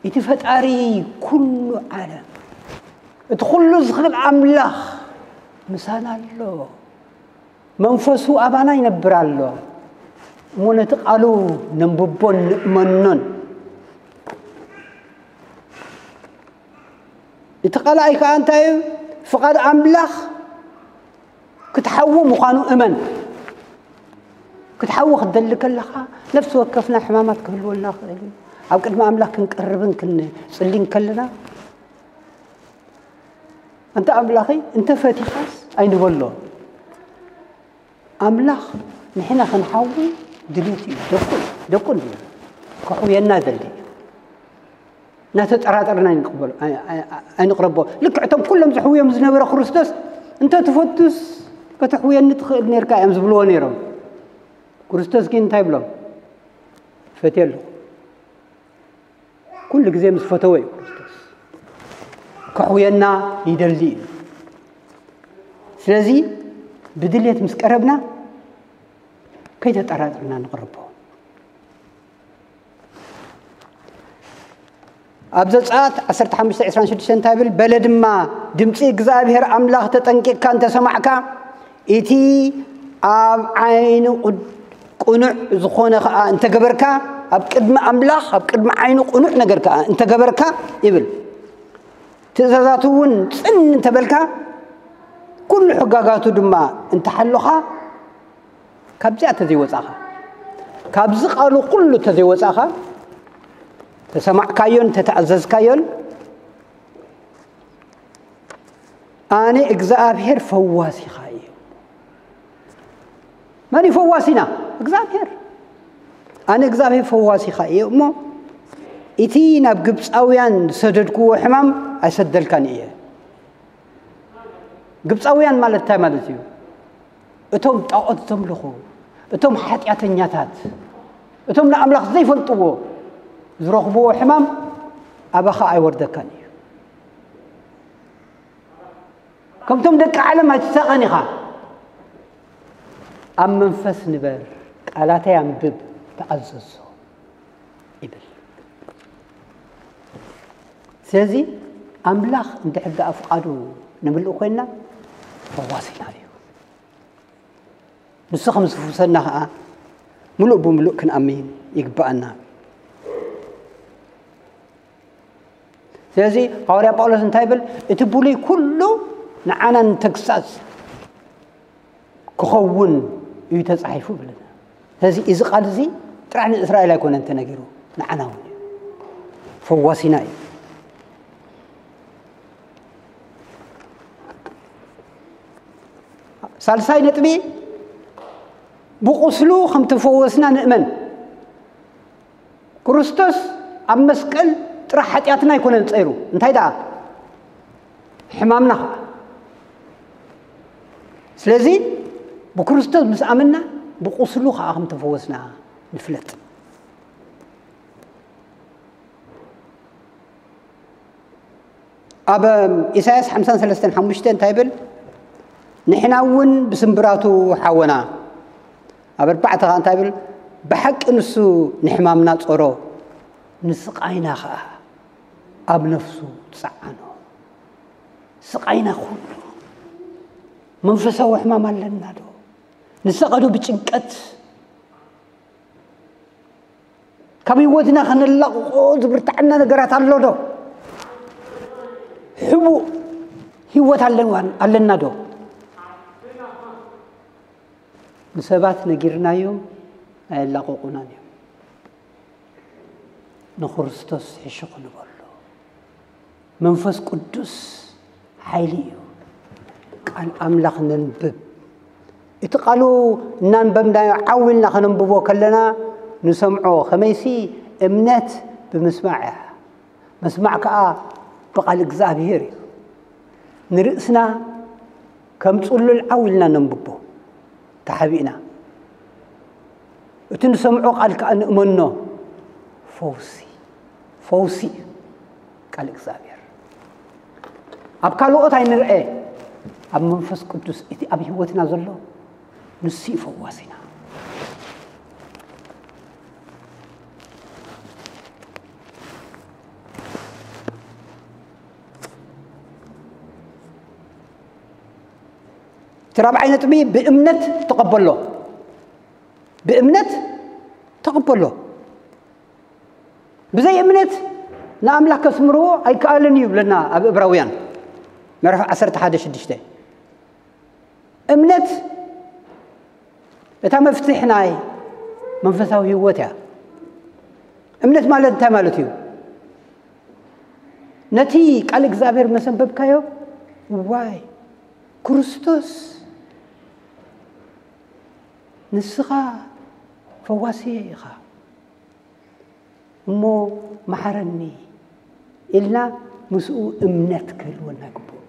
እቲ ፈጣሪ ኩሉ ዓለም፣ እቲ ኩሉ ዝኽእል ኣምላኽ ምሳና ኣሎ። መንፈሱ ኣባና ይነብር ኣሎ። እሞ ነቲ ቃሉ ነንብቦን ንእመኖን። እቲ ካልኣይ ከኣ እንታይ እዩ? ፍቓድ ኣምላኽ ክትሓዊ ምዃኑ እመን። ክትሓዊ ክትደሊ ከለኻ፣ ነፍሲ ወከፍና ሕማማት ክህልወልና ይኽእል እዩ። ኣብ ቅድሚ ኣምላኽ ክንቀርብን ክንጽልን ከለና፣ "ኣንታ ኣምላኸይ፣ እንተ ፈቲኻስ ኣይንበሎ። ኣምላኽ ንሕና ክንሓዊ ድሌት እዩ፣ ደቁ እዩ፣ ደቁ እዩ። ከሕውየና ደሊ እዩ። እናተጠራጠርና ኣይንቅበሎ፣ ኣይ-፣ ኣይ-፣ ኣይንቕረቦ። ልክዕ እቶም ኩሎም ዘሕውዮም ዝነበረ ክርስቶስ፣ እንተ ትፈቱስ ከተሕውየኒ ትኽእል ነርካ እዮም ዝብልዎ ነይሮም። ክርስቶስ ግን እንታይ ይብሎም? ፈትየ ኣለኹ። ኩሉ ግዜ ምስ ፈተወ እዩ ክርስቶስ። ከሕውየና ይደሊ እዩ። ስለዚ ብድልየት ምስ ቀረብና ከይተጠራጠርና ንቕርቦ። ኣብ ዘጸኣት ዓሰርተ ሓሙሽተ ዕስራን ሽዱሽተን እንታይ ይብል? በለ ድማ፣ ድምፂ እግዚኣብሔር ኣምላኽ ተጠንቂቕካ እንተሰማዕካ፣ እቲ ኣብ ዓይኑ ቅኑዕ ዝኾነ ኸዓ እንተገበርካ፣ ኣብ ቅድሚ ኣምላኽ ኣብ ቅድሚ ዓይኑ ቅኑዕ ነገር ከኣ እንተገበርካ ይብል፣ ትእዛዛቱ እውን ጽን እንተበልካ፣ ኩሉ ሕጋጋቱ ድማ እንተሓሎኻ፣ ካብዚኣ ተዘይወጻኻ፣ ካብዚ ቃሉ ኩሉ ተዘይወጻኻ፣ ተሰማዕካዮን ተተኣዘዝካዮን፣ ኣነ እግዚኣብሔር ፈዋሲኻ እየ። መን እዩ ፈዋሲና? እግዚኣብሔር። ኣነ እግዚኣብሔር ፈዋሲኻ እየ እሞ፣ እቲ ናብ ግብፃውያን ዝሰደድክዎ ሕማም ኣይሰደልካን እየ። ግብፃውያን ማለት እንታይ ማለት እዩ? እቶም ጣዖት ዘምልኹ፣ እቶም ሓጢኣተኛታት፣ እቶም ንኣምላኽ ዘይፈልጥዎ ዝረኽብዎ ሕማም ኣባኻ ኣይወርደካን እዩ። ከምቶም ደቂ ዓለም ኣይትሳቐን ኢኻ። ኣብ መንፈስ ንበር፣ ቃላተይ ኣንብብ፣ ተኣዘዞ ይብል። ስለዚ ኣምላኽ እንድሕር ደኣ ፍቓዱ ንምልእ ኮይንና ፈዋሲና እዩ። ንሱ ከም ዝፍውሰና ኸዓ ምሉእ ብምሉእ ክንኣምን ይግብኣና። ስለዚ ሃዋርያ ጳውሎስ እንታይ ይብል? እቲ ብሉይ ኩሉ ንዓና ንተግሳጽ ክኸውን እዩ ተጻሒፉ ይብለና። ስለዚ እዚ ቃል እዚ ጥራሕ ንእስራኤል ኣይኮነን ተነጊሩ፣ ንዓና እውን እዩ። ፈዋሲና እዩ። ሳልሳይ ነጥቢ፣ ብቁስሉ ከም ተፈወስና ንእመን። ክርስቶስ ኣብ መስቀል ጥራሕ ሓጢኣትና ኣይኮነን ጸይሩ፣ እንታይ ደኣ? ሕማምና ኸዓ። ስለዚ ብክርስቶስ ምስ ኣመንና ብቁስሉ ኸዓ ከም ተፈወስና ንፍለጥ። ኣብ ኢሳያስ ሓምሳን ሰለስተን ሓሙሽተ እንታይ ይብል? ንሕና እውን ብስምብራቱ ሓወና። ኣብ ኣርባዕተ ኸዓ እንታይ ይብል? ብሓቂ ንሱ ንሕማምና ጾሮ፣ ንስቓይና ኸዓ ኣብ ነፍሱ ጸዓኖ። ስቓይና ኩሉ መንፈሳዊ ሕማም ኣለና ዶ? ንሰቐዶ ብጭንቀት ካብ ህይወትና ከነላቕቆ ዝብርትዓና ነገራት ኣሎ ዶ? ሕቡእ ህይወት ኣለዋ-፣ ኣለና ዶ? ንሰባት ነጊርናዮም ኣየላቕቑናን እዮም። ንክርስቶስ ሕሹኽ ንበሎ። መንፈስ ቅዱስ ሓይሊ እዩ። ቃል ኣምላኽ ነንብብ። እቲ ቃሉ እናንበብናዮ ዓው ኢልና ከነንብቦ ከለና ንሰምዖ። ከመይሲ እምነት ብምስማዕ እያ፣ ምስማዕ ከኣ ብቓል እግዚኣብሔር እዩ። ንርእስና ከም ጽሉል ዓው ኢልና ነንብቦ፣ ተሓቢእና። እቲ ንሰምዖ ቃል ከኣ ንእመኖ። ፈውሲ፣ ፈውሲ እዩ ቃል እግዚኣብሔር። ኣብ ካልኦት ኣይንርአ፣ ኣብ መንፈስ ቅዱስ እቲ ኣብ ህይወትና ዘሎ ንሱ እዩ ፈዋሲና። እቲ ራብዓይ ነጥቢ ብእምነት ተቐበሎ። ብእምነት ተቐበሎ። ብዘይ እምነት ንኣምላኽ ከስምርዎ ኣይከኣልን እዩ ይብለና ኣብ እብራውያን ምዕራፍ ዓሰርተ ሓደ ሽዱሽተ። እምነት እታ መፍትሕ ናይ መንፈሳዊ ህይወት እያ። እምነት ማለት እንታይ ማለት እዩ? ነቲ ቃል እግዚኣብሔር መሰንበብካዮ፣ ዋይ፣ ክርስቶስ ንስኻ ፈዋስየ ኢኻ እሞ መሓረኒ ኢልና ምስኡ እምነት ክህልወና ይግብኦ።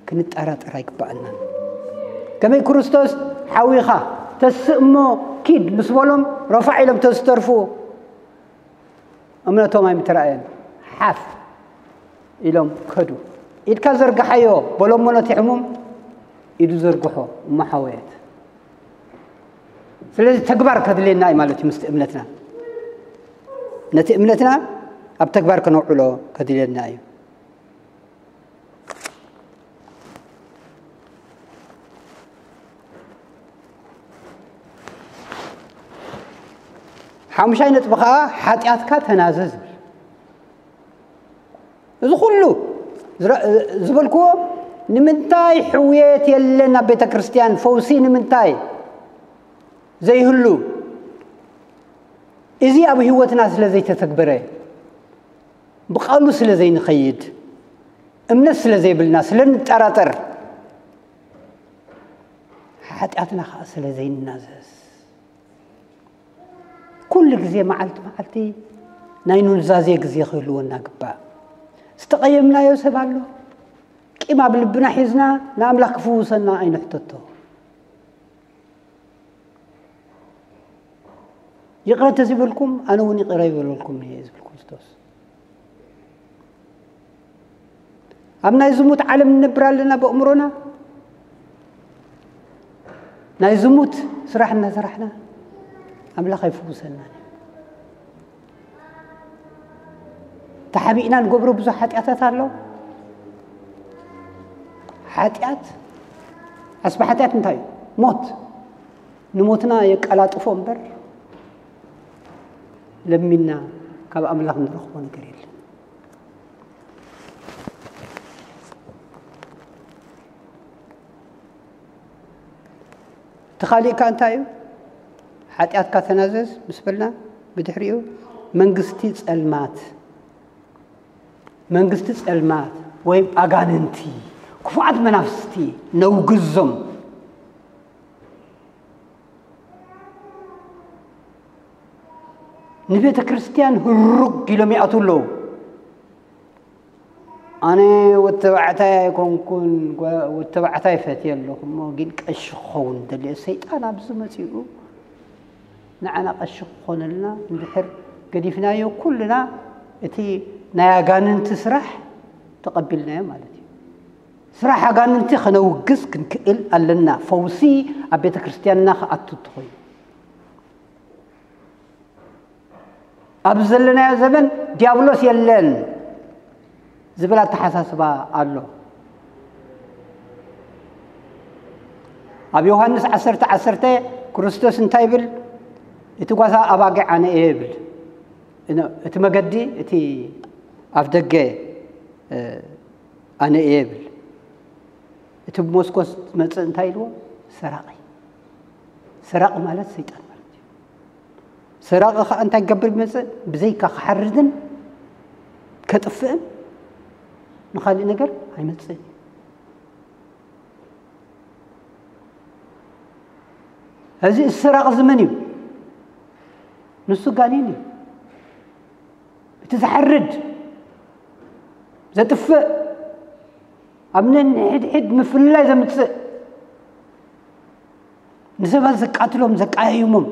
ክንጠራጠር ኣይግብኣናን። ከመይ ክርስቶስ ሓዊኻ ተስእ እሞ ኪድ ምስ በሎም ረፋዕ ኢሎም ተዝተርፉ እምነቶም ኣይምተራእየን። ሓፍ ኢሎም ከዱ። ኢድካ ዘርግሓዮ በሎሞ ነቲ ሕሙም፣ ኢዱ ዘርግሖ እሞ ሓወየት። ስለዚ ተግባር ከድልየና እዩ ማለት እዩ። ምስቲ እምነትና፣ ነቲ እምነትና ኣብ ተግባር ከነውዕሎ ከድልየና እዩ። ሓሙሻይ ነጥቢ ከዓ ሓጢኣትካ ተናዘዝ። እዚ ኩሉ ዝበልክዎ ንምንታይ ሕውየት የለን ኣብ ቤተ ክርስቲያን፣ ፈውሲ ንምንታይ ዘይህሉ? እዚ ኣብ ህይወትና ስለ ዘይተተግበረ፣ ብቃሉ ስለ ዘይንኸይድ፣ እምነት ስለ ዘይብልና፣ ስለ ንጠራጠር፣ ሓጢኣትና ከዓ ስለ ዘይናዘዝ፣ ኩሉ ግዜ መዓልቲ መዓልቲ ናይ ኑዛዜ ግዜ ክህልወና ግባእ። ዝተቐየምናዮ ሰብ ኣሎ፣ ቂም ኣብ ልብና ሒዝና ንኣምላኽ ክፍውሰና ኣይንሕተቶ። ይቕረ ተዝበልኩም ኣነ እውን ይቕረ ይበለልኩም እየ ዝብል ክርስቶስ። ኣብ ናይ ዝሙት ዓለም ንነብር ኣለና ብኣእምሮና። ናይ ዝሙት ስራሕ እናሰራሕና ኣምላኽ ኣይፍውሰናን እዩ። ተሓቢእና ንገብሮ ብዙሕ ሓጢኣታት ኣሎ። ሓጢኣት፣ ዓስቢ ሓጢኣት እንታይ እዩ? ሞት። ንሞትና የቀላጥፎ እምበር ለሚና ካብ ኣምላኽ ንረኽቦ ነገር የለን። እቲ ካሊእ ከ እንታይ እዩ? ሓጢኣትካ ተናዘዝ ምስ በልና፣ ብድሕሪኡ መንግስቲ ጸልማት፣ መንግስቲ ጸልማት ወይም ኣጋንንቲ፣ ክፉኣት መናፍስቲ ነውግዞም። ንቤተ ክርስቲያን ህሩግ ኢሎም ይኣትዉ ኣለዉ። ኣነ ወዲ ተባዕታይ ኣይኮንኩን፣ ጓ-፣ ወዲ ተባዕታይ ፈትየ ኣለኹ እሞ ግን ቀሺ ክኸውን ደልየ። ሰይጣን ኣብዚ መጺኡ ንዓና ቀሺ ክኾነልና እንድሕር ገዲፍናዮ፣ ኩልና እቲ ናይ ኣጋንንቲ ስራሕ ተቐቢልናዮ ማለት እዩ። ስራሕ ኣጋንንቲ ከነውግዝ ክንክእል ኣለና፣ ፈውሲ ኣብ ቤተ ክርስቲያንና ክኣቱ እንተኾይኑ። ኣብ ዘለናዮ ዘመን ዲያብሎስ የለን ዝብል ኣተሓሳስባ ኣሎ። ኣብ ዮሃንስ ዓሰርተ ዓሰርተ ክርስቶስ እንታይ ይብል? "እቲ ጓሳ ኣባጊዕ ኣነ እየ" ይብል። እነ-፣ እቲ መገዲ፣ እቲ ኣፍ ደገ፣ እ፣ ኣነ እየ ይብል። እቲ ብመስኮት ዝመጽእ እንታይ ኢልዎ? ሰራቒ። ሰራቒ ማለት ሰይጣን ማለት እዩ። ሰራቒ ኸኣ እንታይ ክገብር ይመጽእ? ብዘይካ ክሓርድን ከጥፍእን ንኻልእ ነገር ኣይመጽእን እዩ። እዚ ሰራቒ እዚ መን እዩ? ንሱ ጋኔን እዩ። እቲ ዝሓርድ፣ ዘጥፍእ፣ ኣብ ነንሕድሕድ ምፍልላይ ዘምጽእ፣ ንሰባት ዘቃትሎም፣ ዘቀያይሞም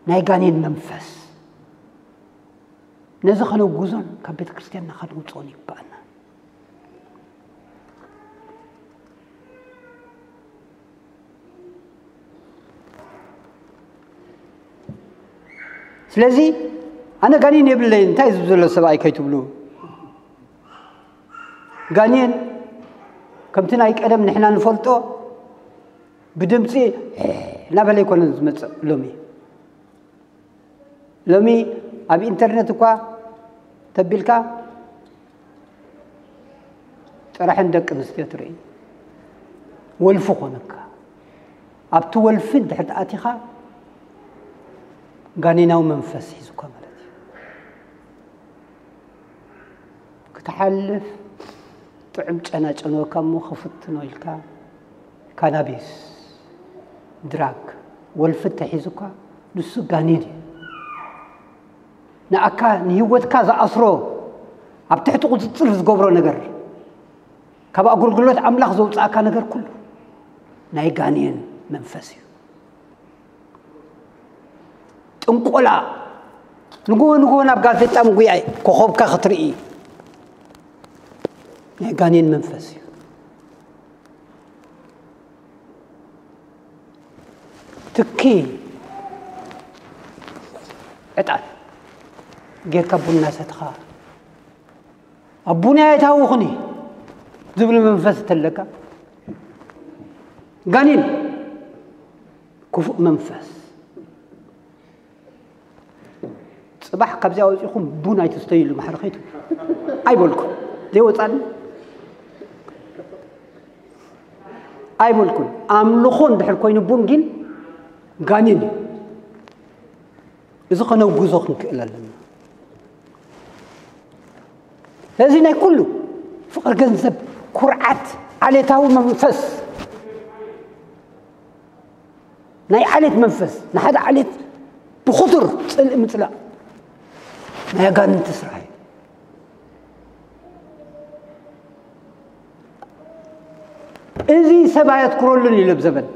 ናይ ጋኔን መንፈስ። ነዚ ከነውግዞን ካብ ቤተ ክርስቲያንና ከነውጽኦን ይግባኣና። ስለዚ ኣነ ጋኔን የብለይን፣ እንታይ እዩ ዘሎ ሰብኣይ ከይትብሉ። ጋኔን ከምቲ ናይ ቀደም ንሕና ንፈልጦ ብድምፂ እናበለ ኣይኮነን ዝመፅእ ሎሚ። ሎሚ ኣብ ኢንተርነት እኳ ተቢልካ ጥራሕን ደቂ ኣንስትዮ ትርኢ። ወልፊ ኮነካ። ኣብቲ ወልፊ እንድሕር ኣቲኻ ጋኔናዊ መንፈስ ሒዙካ ማለት እዩ። ክትሓልፍ ጥዑም ጨና ጨንወካ እሞ ክፍትኖ ኢልካ ካናቢስ፣ ድራግ፣ ወልፊ ተሒዙካ፣ ንሱ ጋኔን እዩ። ንኣካ ንህይወትካ ዝኣስሮ፣ ኣብ ትሕቲ ቁጽጽር ዝገብሮ ነገር፣ ካብ ኣገልግሎት ኣምላኽ ዘውጽኣካ ነገር ኩሉ ናይ ጋኔን መንፈስ እዩ። ጥንቆላ፣ ንግሆ ንግሆ ናብ ጋዜጣ ምጉያይ ኮኸብካ ክትርኢ ናይ ጋኔን መንፈስ እዩ። ትኪ ዕጣን ጌርካ ቡን እናሰተኻ፣ ኣቡና የታውኹኒ ዝብል መንፈስ እንተለካ፣ ጋኔን፣ ክፉእ መንፈስ፣ ጽባሕ ካብዚኣ ወጺኹም ቡን ኣይትስተይሉ ማሕረኸይቱ ኣይበልኩን። ዘይወጻኒ ኣይበልኩን። ኣምልኾ እንድሕር ኮይኑ ቡን ግን ጋኔን እዩ። እዚ ከነውግዞ ክንክእል ኣለና። ስለዚ ናይ ኩሉ ፍቕሪ ገንዘብ፣ ኩርዓት፣ ዓሌታዊ መንፈስ፣ ናይ ዓሌት መንፈስ፣ ንሓደ ዓሌት ብኽቱር ጽልኢ ምጽላእ ናይ ኣጋንንቲ ስራሕ እዩ። እዚ ሰብ ኣየትኩረሉን እዩ። ለብ ዘበን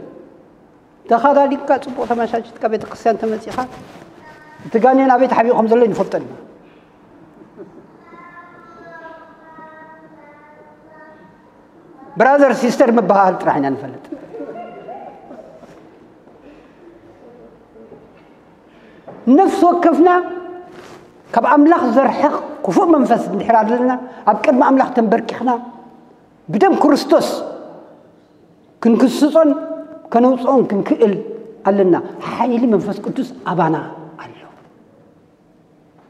ተኻዳዲንካ ጽቡቕ ተመሻሽትካ ቤተ ክርስቲያን ተመጺኻ፣ እቲ ጋኔን ኣበይ ተሓቢኡ ከም ዘሎ ይንፈልጠን። ብራዘር ሲስተር ምበሃል ጥራሕ ኢና ንፈልጥ። ነፍሲ ወከፍና ካብ ኣምላኽ ዘርሕቕ ክፉእ መንፈስ እንድሕር ኣለና፣ ኣብ ቅድሚ ኣምላኽ ተንበርኪኽና ብደም ክርስቶስ ክንክስጾን ከነውጽኦን ክንክእል ኣለና። ሓይሊ መንፈስ ቅዱስ ኣባና ኣሎ።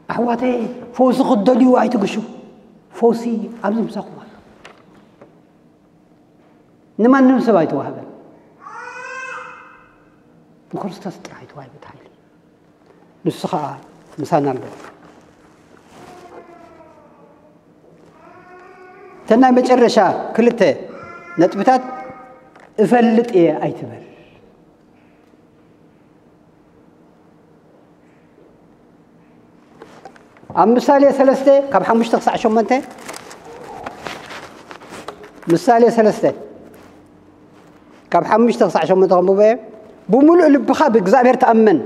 ኣሕዋተይ፣ ፈውሲ ክትደልዩ ኣይትግሹ። ፈውሲ ኣብዚ ምሳኹም ኣሎ። ንማንም ሰብ ኣይተዋህበን። ንክርስቶስ ጥራሕ ኣይተዋህበት ሓይሊ። ንሱ ኸኣ ምሳና ኣሎ። እተን ናይ መጨረሻ ክልተ ነጥብታት፣ እፈልጥ እየ ኣይትበል። ኣብ ምሳሌ ሰለስተ ካብ ሓሙሽተ ክሳዕ ሸሞንተ፣ ምሳሌ ሰለስተ ካብ ሓሙሽተ ክሳዕ ሸሞንተ ከንብቦ እየ። "ብምሉእ ልብኻ ብእግዚኣብሔር ተኣመን፣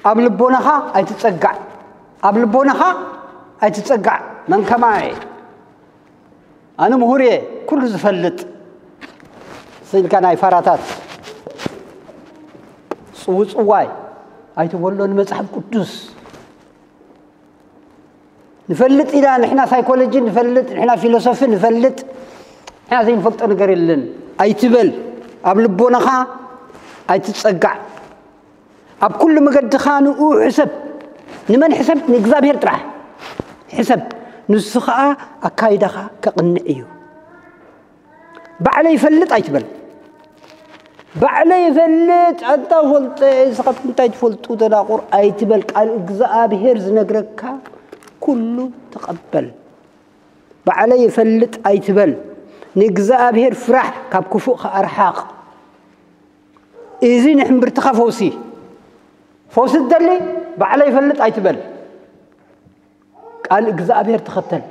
ኣብ ልቦናኻ ኣይትጸጋዕ፣ ኣብ ልቦናኻ ኣይትጸጋዕ፣ መን ከማይ?" ኣነ ምሁር እየ፣ ኩሉ ዝፈልጥ ስኢልካ ናይ ፋራታት ጽውጽዋይ ኣይትበሎ። ንመጽሓፍ ቅዱስ ንፈልጥ ኢና፣ ንሕና ሳይኮሎጂ ንፈልጥ፣ ንሕና ፊሎሶፊ ንፈልጥ፣ ንሕና ዘይንፈልጦ ነገር የለን ኣይትበል። ኣብ ልቦናኻ ኣይትጸጋዕ። ኣብ ኩሉ መገድኻ ንኡ ሕሰብ። ንመን ሕሰብ? ንእግዚኣብሔር ጥራሕ ሕሰብ። ንሱ ኸኣ ኣካይዳኻ ከቕንዕ እዩ። "ባዕለይ ይፈልጥ" ኣይትበል። "ባዕለይ ይፈልጥ፣ ኣንታ ፈልጠ፣ ንስኻትኩም እንታይ ትፈልጡ ደናቁር" ኣይትበል። ቃል እግዚኣብሔር ዝነግረካ ኩሉ ተቐበል። "ባዕለይ ይፈልጥ" ኣይትበል። ንእግዚኣብሔር ፍራሕ፣ ካብ ክፉእ ኸኣ ርሓቕ። እዚ ንሕምብርትኻ ፈውሲ። ፈውሲ ትደሊ? "ባዕለይ ይፈልጥ" ኣይትበል። ቃል እግዚኣብሔር ተኸተል።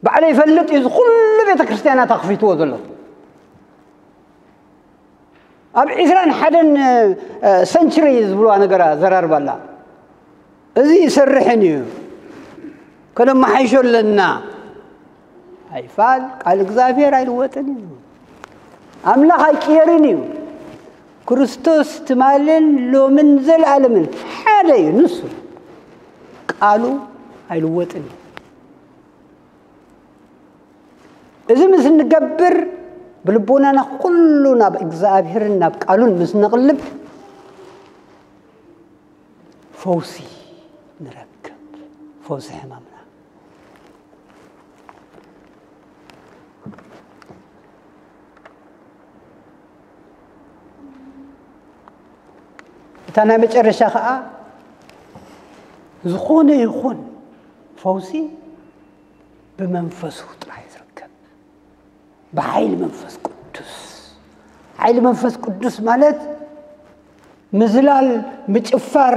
"ባዕለይ ይፈልጥ" እዩ እዚ ኩሉ ቤተ ክርስቲያናት ኣኽፊትዎ ዘሎ። ኣብ ዒስራን ሓደን ሰንችሪ ዝብልዋ ነገር ኣዘራርባ ኣላ። እዚ ይሰርሕን እዩ፣ ከነመሓይሾ ኣለና። ኣይፋል፣ ቃል እግዚኣብሔር ኣይልወጥን እዩ። ኣምላኽ ኣይቅየርን እዩ። ክርስቶስ ትማልን ሎምን ዘለኣለምን ሓደ እዩ። ንሱ ቃሉ ኣይልወጥን እዩ። እዚ ምስ እንገብር፣ ብልቦናና ኩሉ ናብ እግዚኣብሔርን ናብ ቃሉን ምስ ነቕልብ፣ ፈውሲ ንረክብ። ፈውሲ ሕማምና። እታ ናይ መጨረሻ ኸኣ፣ ዝኾነ ይኹን ፈውሲ ብመንፈሱ ጥራይ ዝርከብ፣ ብሓይሊ መንፈስ ቅዱስ። ሓይሊ መንፈስ ቅዱስ ማለት ምዝላል፣ ምጭፋር፣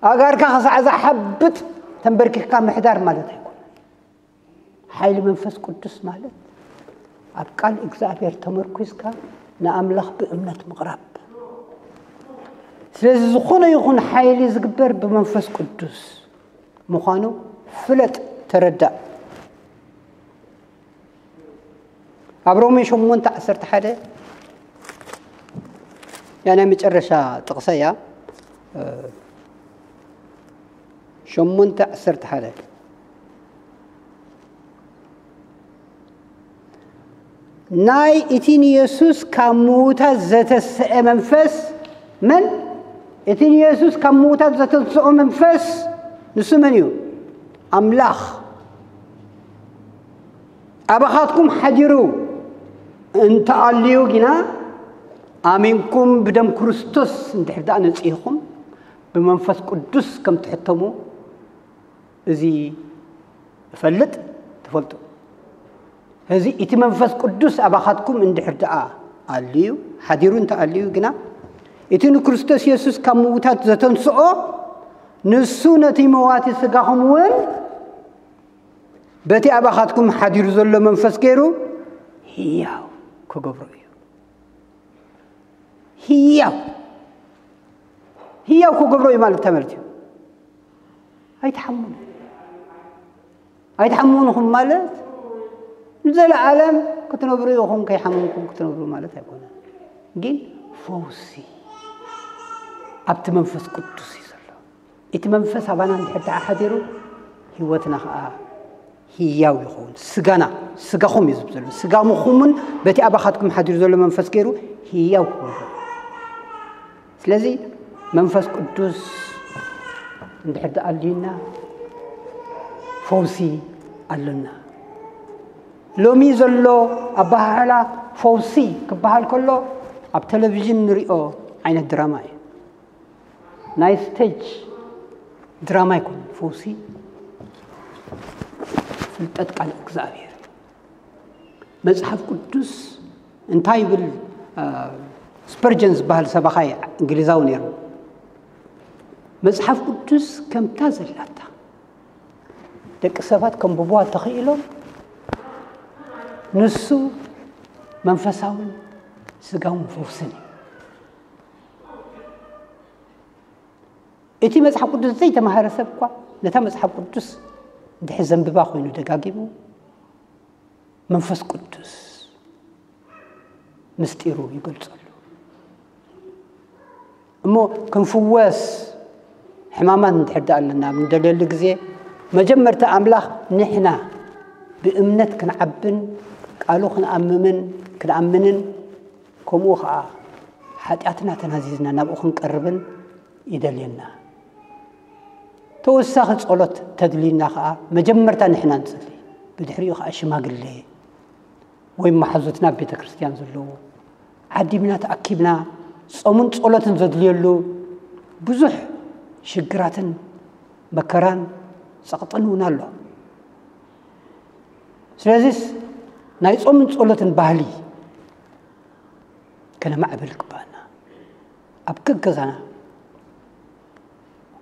ኣእጋርካ ክሳዕ ዝሓብጥ ተንበርኪኽካ ምሕዳር ማለት ኣይኮነን። ሓይሊ መንፈስ ቅዱስ ማለት ኣብ ቃል እግዚኣብሔር ተመርኲስካ ንኣምላኽ ብእምነት ምቕራብ። ስለዚ ዝኾነ ይኹን ሓይሊ ዝግበር ብመንፈስ ቅዱስ ምዃኑ ፍለጥ፣ ተረዳእ። ኣብ ሮሜ ሸሞንተ ዓሰርተ ሓደ፣ እያ ናይ መጨረሻ ጥቕሰ እያ። ሸሞንተ ዓሰርተ ሓደ። ናይ እቲ ንየሱስ ካብ ምዉታት ዘተስአ መንፈስ መን? እቲ ንየሱስ ካብ ምዉታት ዘተንስኦ መንፈስ ንሱ መን እዩ? ኣምላኽ ኣባኻትኩም ሓዲሩ እንተኣልዩ ግና፣ ኣሚንኩም ብደም ክርስቶስ እንድሕር ደኣ ነጺህኹም፣ ብመንፈስ ቅዱስ ከም ትሕተሙ እዚ እፈልጥ፣ ትፈልጡ። እዚ እቲ መንፈስ ቅዱስ ኣባኻትኩም እንድሕር ደኣ ኣልዩ፣ ሓዲሩ እንተኣልዩ ግና፣ እቲ ንክርስቶስ የሱስ ካብ ምዉታት ዘተንስኦ፣ ንሱ ነቲ መዋቲ ስጋኹም እውን በቲ ኣባኻትኩም ሓዲሩ ዘሎ መንፈስ ገይሩ ህያው ክገብሮ እዩ። ህያው፣ ህያው ክገብሮ እዩ ማለት እንታይ ማለት እዩ? ኣይትሓሙን። ኣይትሓሙን ኢኹም ማለት ንዘለኣለም ክትነብሩ ኢኹም፣ ከይሓመምኩም ክትነብሩ ማለት ኣይኮነን። ግን ፈውሲ ኣብቲ መንፈስ ቅዱስ እዩ ዘሎ። እቲ መንፈስ ኣባና እንድሕር ደኣ ሓዲሩ፣ ህይወትና ኸዓ ህያው ይኸውን። ስጋና፣ ስጋኹም እዩ ዝብል ዘሎ። ስጋኹምን በቲ ኣባኻትኩም ሓዲሩ ዘሎ መንፈስ ገይሩ ህያው ክኸውን። ስለዚ መንፈስ ቅዱስ እንድሕር ደኣ ኣልዩና፣ ፈውሲ ኣሎና። ሎሚ ዘሎ ኣበሃህላ ፈውሲ ክበሃል ከሎ፣ ኣብ ቴሌቪዥን ንሪኦ ዓይነት ድራማ እዩ። ናይ ስቴጅ ድራማ ኣይኮነን። ፈውሲ ፍልጠት ቃል እግዚኣብሔር። መጽሓፍ ቅዱስ እንታይ ይብል? አ፣ ስፐርጀን ዝበሃል ሰባኻይ እንግሊዛዊ ነይሩ። መጽሓፍ ቅዱስ ከምታ ዘላታ ደቂ ሰባት ከንብቡዋ ተኽኢሎም፣ ንሱ መንፈሳውን ስጋውን ፈውስን እዩ። እቲ መጽሓፍ ቅዱስ ዘይተማሃረ ሰብ እኳ ነታ መጽሓፍ ቅዱስ እንድሕር ዘንብባ ኮይኑ ደጋጊሙ፣ መንፈስ ቅዱስ ምስጢሩ ይገልጸሉ። እሞ ክንፍወስ ሕማማት እንድሕር ደኣ ኣለና ኣብ እንደልየሉ ግዜ፣ መጀመርታ ኣምላኽ ንሕና ብእምነት ክንዓብን ቃሉ ክንኣምምን፣ ክንኣምንን፣ ከምኡ ኸዓ ሓጢኣትና ተናዚዝና ናብኡ ክንቀርብን ይደልየና። ተወሳኺ ጸሎት ተድልዩና ኸዓ መጀመርታ ንሕና ንጸሊ፣ ብድሕሪኡ ኸዓ ሽማግሌ ወይ መሓዙትና ኣብ ቤተ ክርስቲያን ዘለዉ ዓዲምና ተኣኪብና ጾምን ጸሎትን ዘድልየሉ ብዙሕ ሽግራትን መከራን ጸቕጥን እውን ኣሎ። ስለዚስ ናይ ጾምን ጸሎትን ባህሊ ከነማዕብል ይግባኣና። ኣብ ገገዛና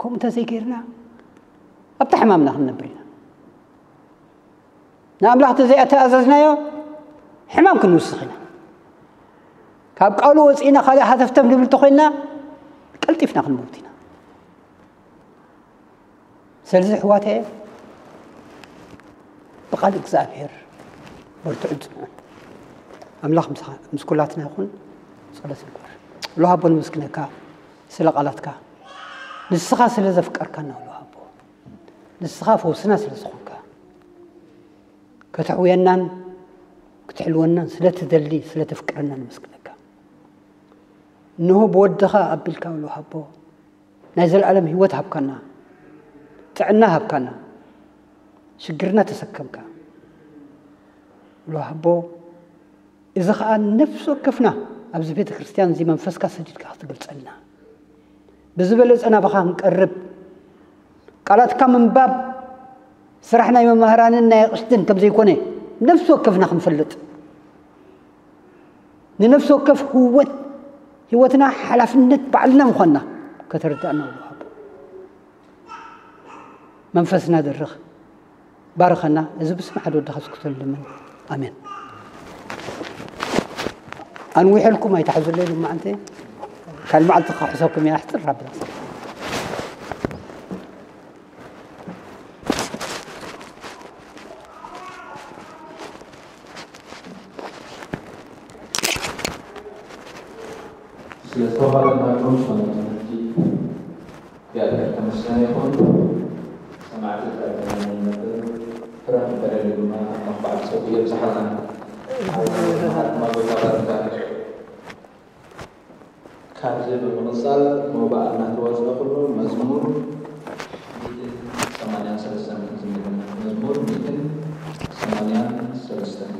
ከምኡ እንተዘይገይርና ኣብታ ሕማምና ክንነብር ኢና። ንኣምላኽ ተዘይኣተኣዘዝናዮ ሕማም ክንውስኽ ኢና። ካብ ቃሉ ወፂእና ካልእ ሃተፍተፍ ንብል እንተኮይንና ቀልጢፍና ክንመውት ኢና። ስለዚ ኣሕዋተየ ብቃል እግዚኣብሔር በርትዑን ፅንዑን። ኣምላኽ ምስ ኩላትና ይኹን። ፀሎት ንግበር። ሎሃቦ፣ ንመስግነካ ስለ ቃላትካ፣ ንስኻ ስለ ዘፍቀርካና። ሎሃቦ፣ ንስኻ ፈውስና ስለ ዝኾንካ፣ ከተሕውየናን ክትሕልወናን ስለ ትደሊ፣ ስለ ተፍቅረና ንመስግነካ። እንሆ ብወድኻ ኣቢልካ። ሎሃቦ፣ ናይ ዘለኣለም ህይወት ሃብካና፣ ጥዕና ሃብካና፣ ሽግርና ተሰከምካ። ሎሃቦ፣ እዚ ኸኣ ነፍሲ ወከፍና ኣብዚ ቤተ ክርስቲያን እዚ መንፈስካ ሰዲድካ ክትገልጸልና፣ ብዝበለጸ ናባኻ ክንቀርብ፣ ቃላትካ ምንባብ ስራሕ ናይ መማህራንን ናይ ኣቕሽትን ከም ዘይኮነ ነፍሲ ወከፍና ክንፈልጥ፣ ንነፍሲ ወከፍ ህይወት፣ ህይወትና ሓላፍነት ባዕልና ምዃንና ከተረዳእና። ሎሃቦ፣ መንፈስና ደርኽ፣ ባርኸና። እዚ ብስም ሓደ ወድኻ ዝክተሉ ልምን። ኣሜን። ኣንዊሐልኩም ኣይትሓዙለይ። ልማዓንተ ካልእ መዓልቲ ክሕሰኩም እያ። ኣሕፅር ኣቢላ። ስለዝተዋሃበና ግሩም ዝኾነ ትምህርቲ እግዚኣብሔር ተመስገን ይኹን። ሰማዕቲ እግዚኣብሔር ይመስገን። ፍረ ክንበረሉ ድማ ኣብ መኽባዕቲ ጸጉ የብዝሓልና። መሃርትና ጎይታ ባርካ። ካብዚ ብምቕጻል መባእ እናተዋጽኣ ኩሉ መዝሙር ሚእትን ሰማንያን ሰለስተን ክንዝምር ኢና። መዝሙር ሚእትን ሰማንያን ሰለስተን።